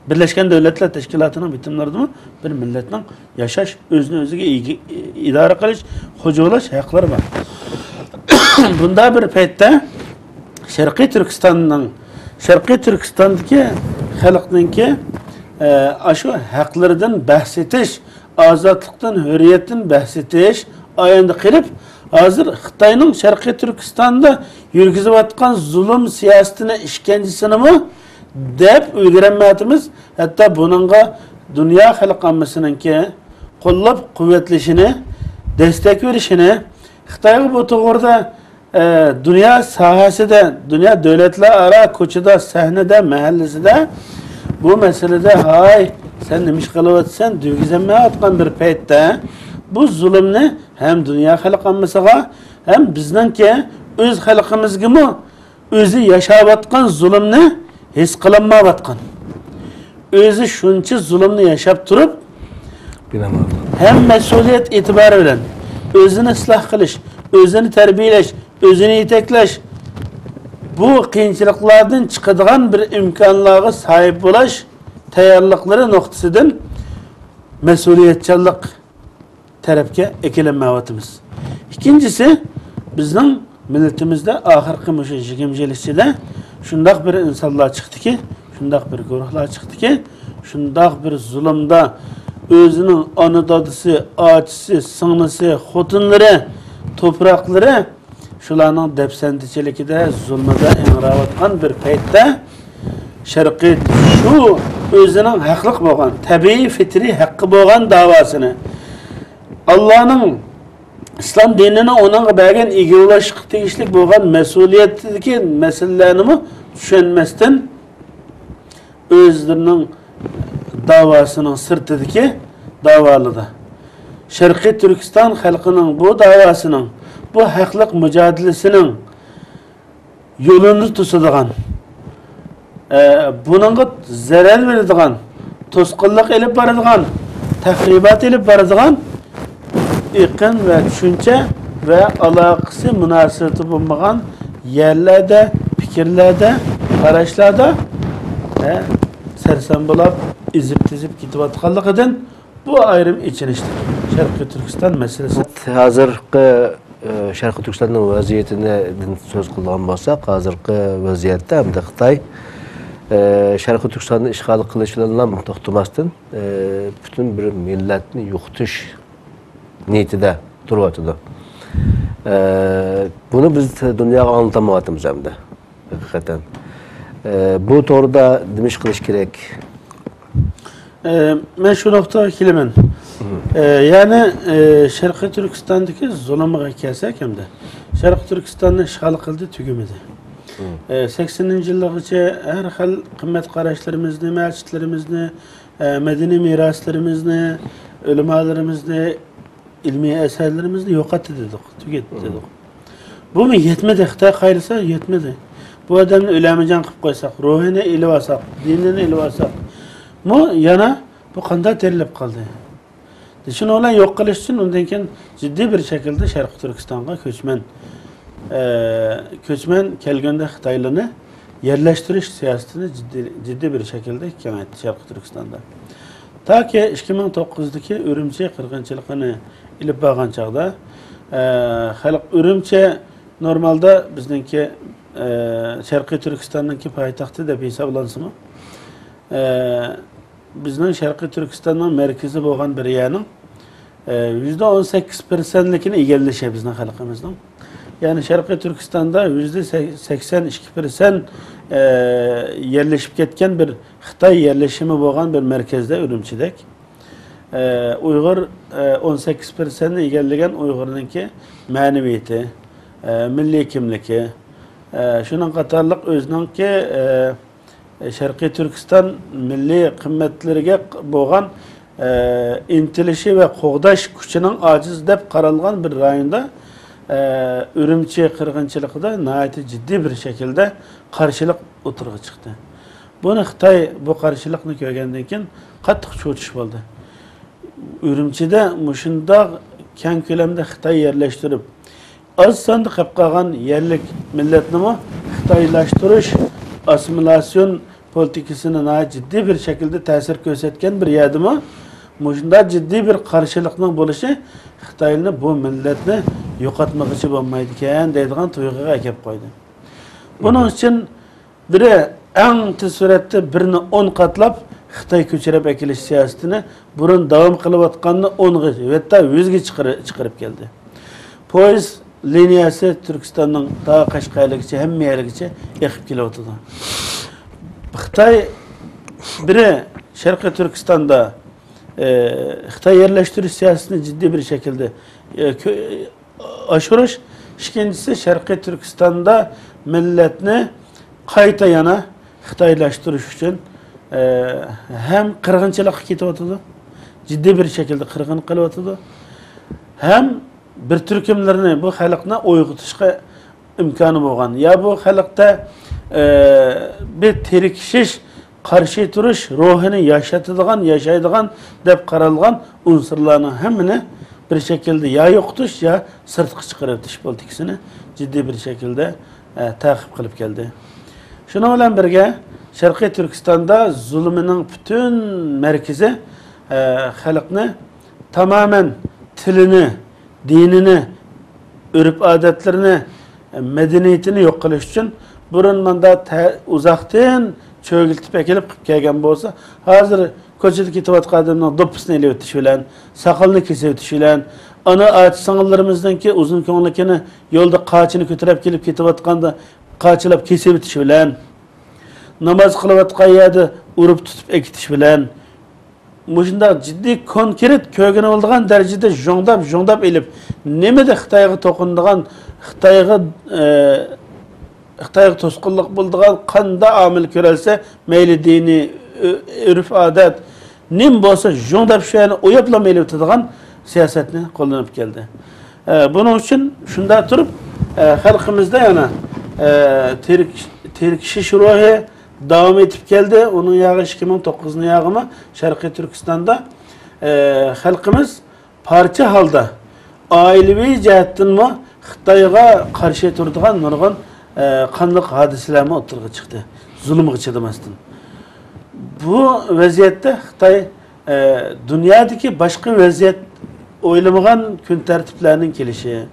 بىرلەشكەن دۆلەتلەر تەشكىلاتىنىڭ بېتىملىرىدىمۇ بىر مىللەتنىڭ ياشاش، ئۆزىنى ئۆزىگە ئىگە-، ئىدارە قىلىش، خوجا بولاش ھەقلىرى بار. بۇنداق بىر پەيتتە شەرقىي تۈركىستاننىڭ، شەرقىي تۈركىستاندىكى خەلقنىڭكى، ئە، ئاشۇ ھەقلىرىدىن بەھس ئېتىش، ئازادلىقتىن، ھۆرىيەتتىن بەھس ئېتىش ئاياندا قېلىپ، ھازىر خىتاينىڭ شەرقىي تۈركىستاندا يۈرگۈزۈۋاتقان زۇلۇم سىياسىتىنى، ئىشكەنجىسىنىمۇ دەپ ئۈلگۈرەلمەيۋاتىمىز. ھەتتا بۇنىڭغا دۇنيا خەلق ئاممىسىنىڭكى قوللاپ قۇۋۋەتلىشىنى، دەستەك بېرىشىنى، خىتايغا بۇ توغرىدا، ئە، دۇنيا ساھەسىدە، دۇنيا دۆلەتلەر ئارا كوچىدا، سەھنىدە، مەھەللىسىدە بۇ مەسىلىدە، ھاي، سەن نېمە ئىش قىلىۋاتىسەن، دېگۈزەلمەيۋاتقان بىر پەيتتە، بۇ زۇلۇمنى ھەم دۇنيا خەلق ئاممىسىغا، ھەم بىزنىڭكى ئۆز خەلقىمىزگىمۇ ئۆزى ياشاۋاتقان زۇلۇمنى ھېس قىلالمايۋاتقان، ئۆزى شۇنچە زۇلۇمنى ياشاپ تۇرۇپ، بىنامالۇم. ھەم مەسئۇلىيەت ئېتىبارى بىلەن ئۆزىنى ئىسلاھ قىلىش، ئۆزىنى تەربىيەلەش، ئۆزىنى يېتەكلەش، بۇ قىيىنچىلىقلاردىن چىقىدىغان بىر ئىمكانلارغا ساھىب بولاش تەييارلىقلىرى نۇقتىسىدىن مەسئۇلىيەتچانلىق تەرەپكە ئەكېلەلمەيۋاتىمىز. ئىككىنچىسى، بىزنىڭ مىللىتىمىزدە ئاخىرقى مۇشۇ يىگىرمە يىل ئىچىدە شۇنداق بىر ئىنسانلار چىقتىكى، شۇنداق بىر گۇرۇھلار چىقتىكى، شۇنداق بىر زۇلۇمدا ئۆزىنىڭ ئانا-دادىسى، ئاچىسى، سىڭلىسى، خوتۇنلىرى، توپراقلىرى شۇلارنىڭ دەپسەندىچىلىكىدە، زۇلمىدا ئىڭراۋاتقان بىر پەيتتە، شەرقىي شۇ ئۆزىنىڭ ھەقلىق بولغان، تەبىئىي، فىترىي ھەققى بولغان داۋاسىنى، ئاللانىڭ، ئىسلام دىنىنىڭ ئۇنىڭغا بەرگەن ئىگە بولۇشقا تېگىشلىك بولغان مەسئۇلىيەتتىكى مەسىلىلەرنىمۇ چۈشەنمەستىن، ئۆزلىرىنىڭ داۋاسىنىڭ سىرتىدىكى داۋالىدا، شەرقىي تۈركىستان خەلقىنىڭ بۇ داۋاسىنىڭ، بۇ ھەقلىق مۇجادىلىسىنىڭ يولىنى توسىدىغان، ئە، بۇنىڭغا زەرەر بېرىدىغان، توسقۇنلۇق ئېلىپ بارىدىغان، تەخرىبات ئېلىپ بارىدىغان ئېقىم ۋە چۈشەنچە ۋە ئالاقىسى، مۇناسىۋىتى بولمىغان يەرلەردە، پىكىرلەردە، قاراشلاردا، ئە، سەرسان بولاپ، ئېزىپ-تېزىپ كېتىۋاتقانلىقىدىن بۇ ئايرىم ئېچىنىشلىق. شەرقىي تۈركىستان مەسىلىسى. ھازىرقى، ئە، شەرقىي تۈركىستاننىڭ ۋەزىيىتىدىن سۆز قىلىدىغان بولساق، ھازىرقى ۋەزىيەتتە ھەمدە خىتاي، ئە، شەرقىي تۈركىستاننى ئىشغال قىلىش بىلەنلا توختىماستىن، ئە، پۈتۈن بىر مىللەتنى يوقىتىش نىيىتىدە تۇرۇۋاتىدۇ. ئە، بۇنى بىز دۇنياغا ئاڭلىتالمايۋاتىمىز ئەمدى، ھەقىقەتەن. ئە، بۇ توغرىدا نېمە ئىش قىلىش كېرەك؟ ئە، مەن شۇ نۇقتىغا كېلىمەن. ئە، يەنى، ئە، شەرقىي تۈركىستاندىكى زۇلۇمغا كەلسەك ئەمدى. شەرقىي تۈركىستاننى ئىشغال قىلدى، تۈگىمىدى. ئە، سەكسىنىنچى يىللارغىچە ھەر خىل قىممەت قاراشلىرىمىزنى، مەسچىتلىرىمىزنى، ئە، مەدەنىي مىراسلىرىمىزنى، ئۆلىمالىرىمىزنى، ئىلمىي ئەسەرلىرىمىزنى يوقاتتى دېدۇق، تۈگەتتى دېدۇق. بۇمۇ يەتمىدى، خىتاي قايرىسا يەتمىدى. بۇ ئادەمنى ئۆلەرمىجان قىلىپ قويساق، روھىنى ئېلىۋالساق، دىنىنى ئېلىۋالساق، مۇ يەنە بۇ قانداق تېرىلىپ قالدى؟ شۇنىڭ بىلەن يوق قىلىش ئۈچۈن ئۇندىن كېيىن جىددىي بىر شەكىلدە شەرقىي تۈركىستانغا كۆچمەن، ئە، كۆچمەن كەلگەندە خىتايلارنى يەرلەشتۈرۈش سىياسىتىنى جىددىي، جىددىي بىر شەكىلدە كېڭەيتتى شەرقىي تۈركىستاندا. تاكى ئىككى مىڭ توققۇزدىكى ئۈرۈمچى قىرغىنچىلىقىنى ئېلىپ بارغان چاغدا، ئە، خەلق ئۈرۈمچى نورمالدا بىزنىڭكى، ئە، شەرقىي تۈركىستاننىڭكى پايتەختى دەپ ھېسابلانسىمۇ، ئە، بىزنىڭ شەرقىي تۈركىستاننىڭ مەركىزى بولغان بىر يەرنىڭ، ئە، يۈزدە ئون سەككىز پىرسەنتلىكىنى ئىگىلىشى بىزنىڭ خەلقىمىزنىڭ. يەنى شەرقىي تۈركىستاندا يۈزدە سەكسەن ئىككى پىرسەنت، ئە، يەرلىشىپ كەتكەن بىر خىتاي يەرلىشىمى بولغان بىر مەركەزدە ئۈرۈمچىدەك. ئە، ئۇيغۇر، ئە، ئون سەككىز پىرسەنتنى ئىگىلىگەن ئۇيغۇرنىڭكى مەنىۋىيىتى، ئە، مىللىي كىملىكى، ئە، شۇنىڭ قاتارلىق ئۆزىنىڭكى، ئە، شەرقىي تۈركىستان مىللىي قىممەتلىرىگە بولغان، ئە، ئىنتىلىشى ۋە قوغداش كۈچىنىڭ ئاجىز دەپ قارالغان بىر رايوندا، ئە، ئۈرۈمچى قىرغىنچىلىقىدا ناھايىتى جىددىي بىر شەكىلدە قارشىلىق ئوتتۇرىغا چىقتى. بۇنى خىتاي بۇ قارشىلىقنى كۆرگەندىن كېيىن قاتتىق چۆچۈش بولدى. ئۈرۈمچىدە مۇشۇنداق كەڭ كۆلەمدە خىتاي يەرلەشتۈرۈپ، ئاز ساندا قېلىپ قالغان يەرلىك مىللەتنىمۇ خىتايلاشتۇرۇش، ئاسسىمىلياتسىيون پولىتىكىسىنى ناھايىتى جىددىي بىر شەكىلدە تەسىر كۆرسەتكەن بىر يەردىمۇ مۇشۇنداق جىددىي بىر قارشىلىقنىڭ بولۇشى خىتايلارنى بۇ مىللەتنى يوقاتمىغۇچى بولمايدىكەن دەيدىغان تۇيغۇغا ئەكەپ قويدى. بۇنىڭ ئۈچۈن بىرى ئەڭ تېز سۈرئەتتە بىرنى ئون قاتلاپ خىتاي كۆچۈرۈپ ئەكېلىش سىياسىتىنى بۇرۇن داۋام قىلىۋاتقاننى ئونغا، ھەتتا يۈزگە چىقىرى-، چىقىرىپ كەلدى. پويىز لىنىيەسى تۈركىستاننىڭ تا قەشقەرلىكىچە، ھەممە يەرگىچە ئېقىپ كېلىۋاتىدۇ. خىتاي بىرى شەرقىي تۈركىستاندا، ئە، خىتاي يەرلەشتۈرۈش سىياسىتىنى جىددىي بىر شەكىلدە، ئە، كۆ-، ئاشۇرۇش، ئىككىنچىسى، شەرقىي تۈركىستاندا مىللەتنى قايتا يەنە خىتايلاشتۇرۇش ئۈچۈن، ئە، ھەم قىرغىنچىلىققا كېتىۋاتىدۇ، جىددىي بىر شەكىلدە قىرغىن قىلىۋاتىدۇ، ھەم بىر تۈركۈملىرىنى، بۇ خەلقنى ئويغىتىشقا ئىمكانى بولغان، يا بۇ خەلقتە، ئە، بىر تىركىشىش، قارشى تۇرۇش روھىنى ياشىتىدىغان، ياشايدىغان دەپ قارالغان ئۇنسۇرلارنىڭ ھەممىنى بىر شەكىلدە يا يوقىتىش، يا سىرتقا چىقىرىۋېتىش پولىتىكىسىنى جىددىي بىر شەكىلدە، ئە، تەقىب قىلىپ كەلدى. شۇنىڭ بىلەن بىرگە، شەرقىي تۈركىستاندا زۇلۇمىنىڭ پۈتۈن مەركىزى، ئە، خەلقنى تامامەن تىلىنى، دىنىنى، ئۆرپ-ئادەتلىرىنى، مەدەنىيىتىنى يوق قىلىش ئۈچۈن بۇرۇن ماندا تە-، ئۇزاقتىن چۆگىلىتىپ ئەكېلىپ قىلىپ كەلگەن بولسا، ھازىر كوچىدا كېتىۋاتقان ئادەمنىڭ دوپپىسىنى ئېلىۋېتىش بىلەن، ساقىلىنى كېسىۋېتىش بىلەن، ئانا ئاچا-سىڭىللىرىمىزنىڭكى ئۇزۇن كۆڭلىكىنى يولدا قاچىنى كۆتۈرۈپ كېلىپ كېتىۋاتقاندا قاچىلاپ كېسىۋېتىش بىلەن، ناماز قىلىۋاتقان يەردە ئۇرۇپ تۇتۇپ ئەكېتىش بىلەن، مۇشۇنداق جىددىي، كونكرېت كۆرگىلى بولىدىغان دەرىجىدە ژۇڭداپ، ژۇڭداپ ئېلىپ، نېمىدە خىتايغا توقۇنىدىغان، خىتايغا، ئە، خىتايغا توسقۇنلۇق بولىدىغان قانداق ئامىل كۆرەلسە، مەيلى دىنىي، ئۆ-، ئۆرپ-ئادەت، نېمە بولسا ژۇڭداپ شۇ يەرنى ئويۇپلا ئېلىۋېتىدىغان سىياسەتنى قوللىنىپ كەلدى. ئە، بۇنىڭ ئۈچۈن شۇنداق تۇرۇپ، ئە، خەلقىمىزدە يەنە، ئە، تىرك-، تىركىشىش روھى داۋام ئېتىپ كەلدى. ئۇنىڭ ياغى ئىككى مىڭ توققۇزنىڭ ياغىمۇ شەرقىي تۈركىستاندا، ئە، خەلقىمىز پارچە ھالدا ئائىلىۋى جەھەتتىنمۇ خىتايغا قارشى تۇرىدىغان نۇرغۇن، ئە، قانلىق ھادىسىلەرمۇ ئوتتۇرىغا چىقتى، زۇلۇمغا چىدىماستىن. بۇ ۋەزىيەتتە خىتاي، ئە، دۇنيادىكى باشقا ۋەزىيەت ئويلىمىغان كۈن تەرتىپلەرنىڭ كېلىشى،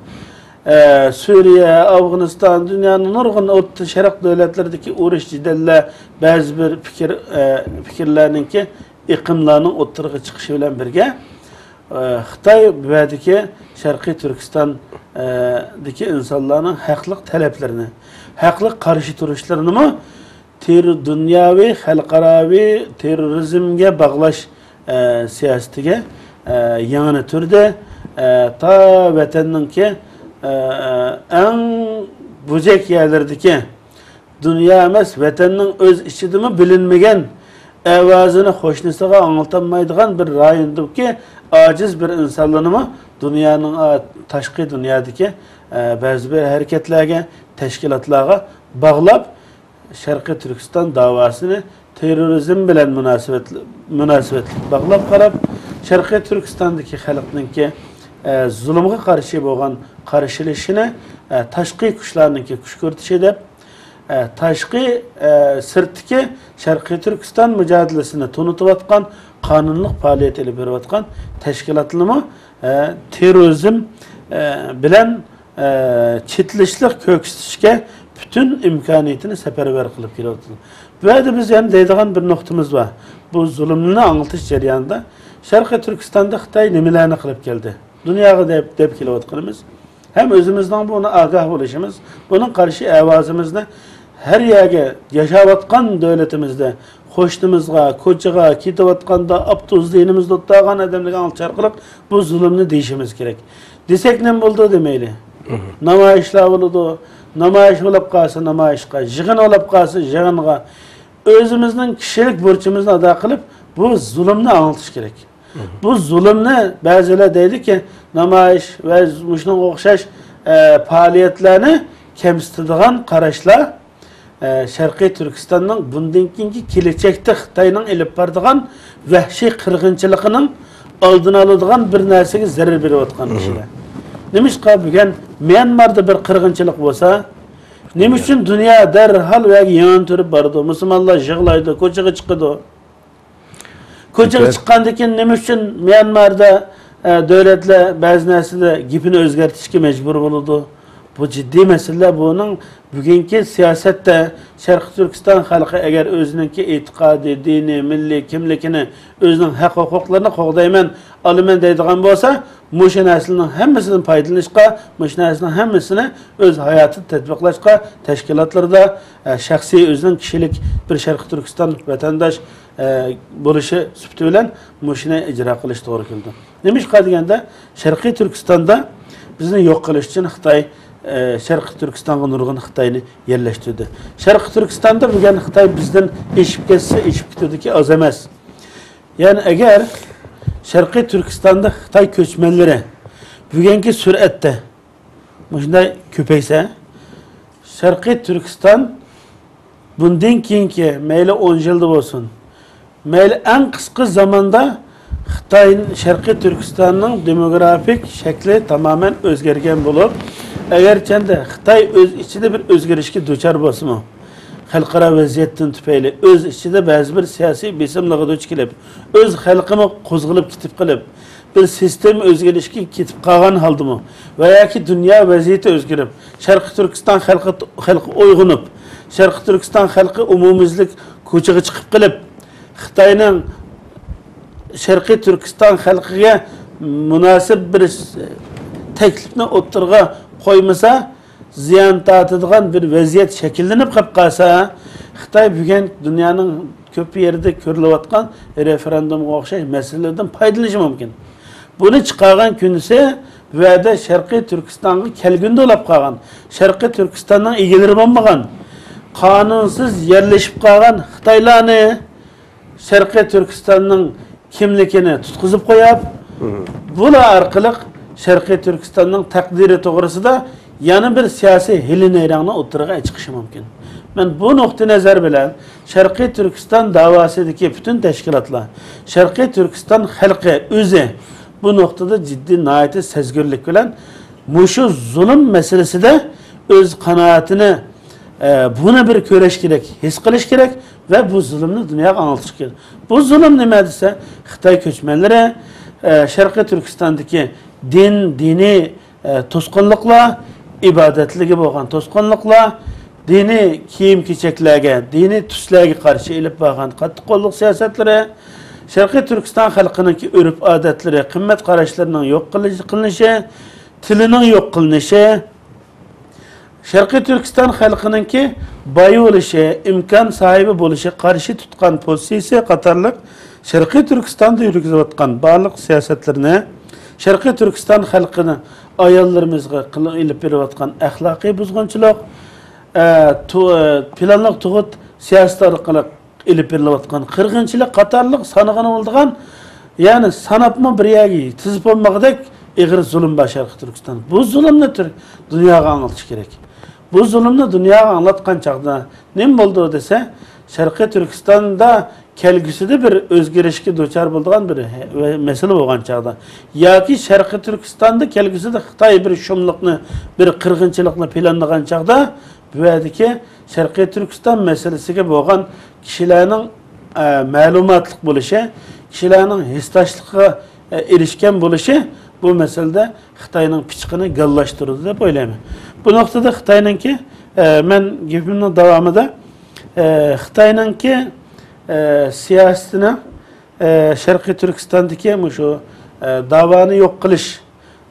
ئە، سۈرىيە، ئافغانىستان، دۇنيانىڭ نۇرغۇن ئوتتۇرا شەرق دۆلەتلىرىدىكى ئۇرۇش، جېدەللەر، بەزى بىر پىكىر، ئە، پىكىرلەرنىڭكى ئېقىملارنىڭ ئوتتۇرىغا چىقىشى بىلەن بىرگە، ئە، خىتاي بۇ يەردىكى شەرقىي تۈركىستان، ئە، دىكى ئىنسانلارنىڭ ھەقلىق تەلەپلىرىنى، ھەقلىق قارشى تۇرۇشلىرىنىمۇ تېر-، دۇنياۋى، خەلقئاراۋى تېررورىزمگە باغلاش، ئە، سىياسىتىگە، ئە، يېڭىنى تۈردى. ئە، تا ۋەتەننىڭكى، ئە، ئەڭ بۇجەك يەرلىرىدىكى، دۇنيا ئەمەس، ۋەتەننىڭ ئۆز ئىچىدىمۇ بىلىنمىگەن ئاۋازىنى قوشنىسىغا ئاڭلىتالمايدىغان بىر رايوندىكى ئاجىز بىر ئىنسانلارنىمۇ دۇنيانىڭ، ئا، تاشقى دۇنيادىكى، ئە، بەزى بىر ھەرىكەتلەرگە، تەشكىلاتلارغا باغلاپ، شەرقىي تۈركىستان داۋاسىنى تېررورىزم بىلەن مۇناسىۋەتلىك، مۇناسىۋەتلىك باغلاپ قاراپ، شەرقىي تۈركىستاندىكى خەلقنىڭكى، ئە، زۇلۇمغا قارشى بولغان قارشىلىشىنى، ئە، تاشقى كۈچلەرنىڭكى كۈشكۈرتۈشى دەپ، ئە، تاشقى، ئە، سىرتتىكى شەرقىي تۈركىستان مۇجادىلىسىنى تونۇتۇۋاتقان، قانۇنلۇق پائالىيەت ئېلىپ بېرىۋاتقان تەشكىلاتلىرىمۇ، ئە، تېررورىزم، ئە، بىلەن، ئە، چېتىلىشلىق كۆرسىتىشكە پۈتۈن ئىمكانىيىتىنى سەپەرۋەر قىلىپ كېلىۋاتىدۇ. بۇ يەردە بىز يەنە دەيدىغان بىر نۇقتىمىز بار. بۇ زۇلۇمنى ئاڭلىتىش جەريانىدا شەرقىي تۈركىستاندا خىتاي نېمىلەرنى قىلىپ كەلدى؟ دۇنياغا دەپ، دەپ كېلىۋاتقىنىمىز. ھەم ئۆزىمىزنىڭ بۇنى ئاگاھ بولۇشىمىز، بۇنىڭ قارشى ئاۋازىمىزنى ھەر يەرگە، ياشاۋاتقان دۆلىتىمىزدە، قوشنىمىزغا، كوچىغا كېتىۋاتقاندا، ئاپتوبۇستا يېنىمىزدا ئولتۇرغان ئادەملەرگە ئاڭلىتىش ئارقىلىق بۇ زۇلۇمنى دېيىشىمىز كېرەك. دېسەك نېمە بولىدۇ دېمەيلى. مھم. نامايىشلار بولىدۇ. نامايىش بولۇپ قالسا نامايىشقا، يىغىن بولۇپ قالسا يىغىنغا. ئۆزىمىزنىڭ كىشىلىك بۇرچىمىزنى ئادا قىلىپ، بۇ زۇلۇمنى ئاڭلىتىش كېرەك. بۇ زۇلۇمنى بەزىلەر دەيدۇكى، نامايىش ۋە مۇشۇنىڭغا ئوخشاش، ئە، پائالىيەتلەرنى كەمسىتىدىغان قاراشلار، ئە، شەرقىي تۈركىستاننىڭ بۇندىن كېيىنكى كېلەچەكتە خىتاينىڭ ئېلىپ بارىدىغان ۋەھشىي قىرغىنچىلىقىنىڭ ئالدىنى ئالىدىغان بىر نەرسىگە زەرەر بېرىۋاتقان كىشىلەر. نېمىشقا بۈگۈن ميانماردا بىر قىرغىنچىلىق بولسا، نېمە ئۈچۈن دۇنيا دەرھال ۋە يېڭىنى تۈرۈپ بارىدۇ؟ مۇسۇلمانلار يىغلايدۇ، كوچىغا چىقىدۇ. كوچىغا چىققاندىن كېيىن نېمە ئۈچۈن ميانماردا، ئە، دۆلەتلەر بەزى نەرسىدە گېپىنى ئۆزگەرتىشكە مەجبۇر بولىدۇ؟ بۇ جىددىي مەسىلىلەر. بۇنىڭ بۈگۈنكى سىياسەتتە شەرقىي تۈركىستان خەلقى ئەگەر ئۆزىنىڭكى ئېتىقادى، دىنى، مىللىي كىملىكىنى، ئۆزىنىڭ ھەق-ھوقۇقلىرىنى قوغدايمەن، ئالىمەن دەيدىغان بولسا، مۇشۇ نەرسىلەرنىڭ ھەممىسىدىن پايدىلىنىشقا، مۇشۇ نەرسىلەرنىڭ ھەممىسىنى ئۆز ھاياتىدا تەتبىقلاشقا، تەشكىلاتلىرىدا، ئە، شەخسىي ئۆزىنىڭ كىشىلىك بىر شەرقىي تۈركىستان ۋەتەنداش، ئە، بولۇشى سۈپىتى بىلەن مۇشۇنى ئىجرا قىلىش توغرا كېلىدۇ. نېمىشقا دېگەندە، شەرقىي تۈركىستاندا بىزنى يوق قىلىش ئۈچۈن خىتاي، ئە، شەرقىي تۈركىستانغا نۇرغۇن خىتاينى يەرلەشتۈردى. شەرقىي تۈركىستاندا بۈگۈن خىتاي بىزدىن ئېشىپ كەتسە، ئېشىپ كېتىدىكى ئاز ئەمەس. يەنى ئەگەر شەرقىي تۈركىستاندا خىتاي كۆچمەنلىرى بۈگۈنكى سۈرئەتتە مۇشۇنداق كۆپەيسە، شەرقىي تۈركىستان بۇندىن كېيىنكى مەيلى ئون يىلدا بولسۇن، مەيلى ئەڭ قىسقا زاماندا خىتاي، شەرقىي تۈركىستاننىڭ دېموگرافىك شەكلى تامامەن ئۆزگەرگەن بولۇپ، ئەگەرچەندە خىتاي ئۆز ئىچىدە بىر ئۆزگىرىشكە دۇچار بولسىمۇ، خەلقئارا ۋەزىيەتتىن تۈپەيلى ئۆز ئىچىدە بەزى بىر سىياسىي بېسىملارغا دۇچ كېلىپ، ئۆز خەلقىمۇ قوزغىلىپ كېتىپ قېلىپ، بىر سىستېما ئۆزگىرىشكە كېتىپ قالغان ھالدىمۇ ۋە ياكى دۇنيا ۋەزىيىتى ئۆزگىرىپ، شەرقىي تۈركىستان خەلقى، خەلقى ئويغىنىپ، شەرقىي تۈركىستان خەلقى ئومۇميۈزلۈك كوچىغا چىقىپ قېلىپ، خىتاينىڭ شەرقىي تۈركىستان خەلقىگە مۇناسىپ بىر تەكلىپنى ئوتتۇرىغا قويمىسا، زىيان تارتىدىغان بىر ۋەزىيەت شەكىللىنىپ قېلىپ قالسا، خىتاي بۈگۈن دۇنيانىڭ كۆپ يېرىدە كۆرۈلۈۋاتقان رېفېرېندۇمغا ئوخشاش مەسىلىلەردىن پايدىلىنىشى مۇمكىن. بۇنى چىقارغان كۈنىسى بۇ يەردە شەرقىي تۈركىستانغا كەلگۈندە ئۇلاپ قالغان، شەرقىي تۈركىستاننىڭ ئىگىلىرى بولمىغان، قانۇنسىز يەرلىشىپ قالغان خىتايلارنى شەرقىي تۈركىستاننىڭ كىملىكىنى تۇتقۇزۇپ قويۇپ، بۇلار ئارقىلىق شەرقىي تۈركىستاننىڭ تەقدىرى توغرىسىدا يەنە بىر سىياسىي ھىيلە-نەيرەڭنى ئوتتۇرىغا چىقىشى مۇمكىن. مەن بۇ نۇقتىئىنەزەر بىلەن شەرقىي تۈركىستان داۋاسىدىكى پۈتۈن تەشكىلاتلار، شەرقىي تۈركىستان خەلقى ئۆزى بۇ نۇقتىدا جىددىي، ناھايىتى سەزگۈرلۈك بىلەن مۇشۇ زۇلۇم مەسىلىسىدە ئۆز قانائىتىنى، ئە، بۇنى بىر كۆرۈش كېرەك، ھېس قىلىش كېرەك ۋە بۇ زۇلۇمنى دۇنياغا ئاڭلىتىش كېرەك. بۇ زۇلۇم نېمە دېسە، خىتاي كۆچمەنلىرى، ئە، شەرقىي تۈركىستاندىكى دىن، دىنىي، ئە، توسقۇنلۇقلار، ئىبادەتلىرىگە بولغان توسقۇنلۇقلار، دىنىي كىيىم-كېچەكلەرگە، دىنىي تۈسلەرگە قارشى ئېلىپ بارغان قاتتىق قوللۇق سىياسەتلىرى، شەرقىي تۈركىستان خەلقىنىڭكى ئۆرپ-ئادەتلىرى، قىممەت قاراشلىرىنىڭ يوق قىلىنىشى، تىلىنىڭ يوق قىلىنىشى، شەرقىي تۈركىستان خەلقىنىڭكى باي بولۇشى، ئىمكان ساھىبى بولۇشى، قارشى تۇتقان پوزىتسىيىسى قاتارلىق شەرقىي تۈركىستاندا يۈرگۈزۈۋاتقان بارلىق سىياسەتلىرىنى، شەرقىي تۈركىستان خەلقىنى، ئاياللىرىمىزغا قىل-، ئېلىپ بېرىۋاتقان ئەخلاقىي بۇزغۇنچىلىق، ئە، تو-، پىلانلىق تۇغۇت سىياسىتى ئارقىلىق ئېلىپ بېرىلىۋاتقان قىرغىنچىلىق قاتارلىق سانىغىلى بولىدىغان، يەنى ساناپمۇ بىر يەرگە تىزىپ بولمىغۇدەك ئېغىر زۇلۇم بار شەرقىي تۈركىستان. بۇ زۇلۇمنى تۈر-، دۇنياغا ئاڭلىتىش كېرەك. بۇ زۇلۇمنى دۇنياغا ئاڭلاتقان چاغدا نېمە بولىدۇ دېسە، شەرقىي تۈركىستاندا كەلگۈسىدە بىر ئۆزگىرىشكە دۇچار بولىدىغان بىر ھە-، مەسىلە بولغان چاغدا ياكى شەرقىي تۈركىستاندا كەلگۈسىدە خىتاي بىر شۇملۇقنى، بىر قىرغىنچىلىقنى پىلانلىغان چاغدا، بۇ يەردىكى شەرقىي تۈركىستان مەسىلىسىگە بولغان كىشىلەرنىڭ، ئە، مەلۇماتلىق بولۇشى، كىشىلەرنىڭ ھېسداشلىقىغا، ئە، ئېرىشكەن بولۇشى بۇ مەسىلىدە خىتاينىڭ پىچىقىنى گاللاشتۇرىدۇ دەپ ئويلايمەن. بۇ نۇقتىدا خىتاينىڭكى، ئە، مەن گېپىمنىڭ داۋامىدا، ئە، خىتاينىڭكى، ئە، سىياسىتىنىڭ، ئە، شەرقىي تۈركىستاندىكى مۇشۇ، ئە، داۋانى يوق قىلىش،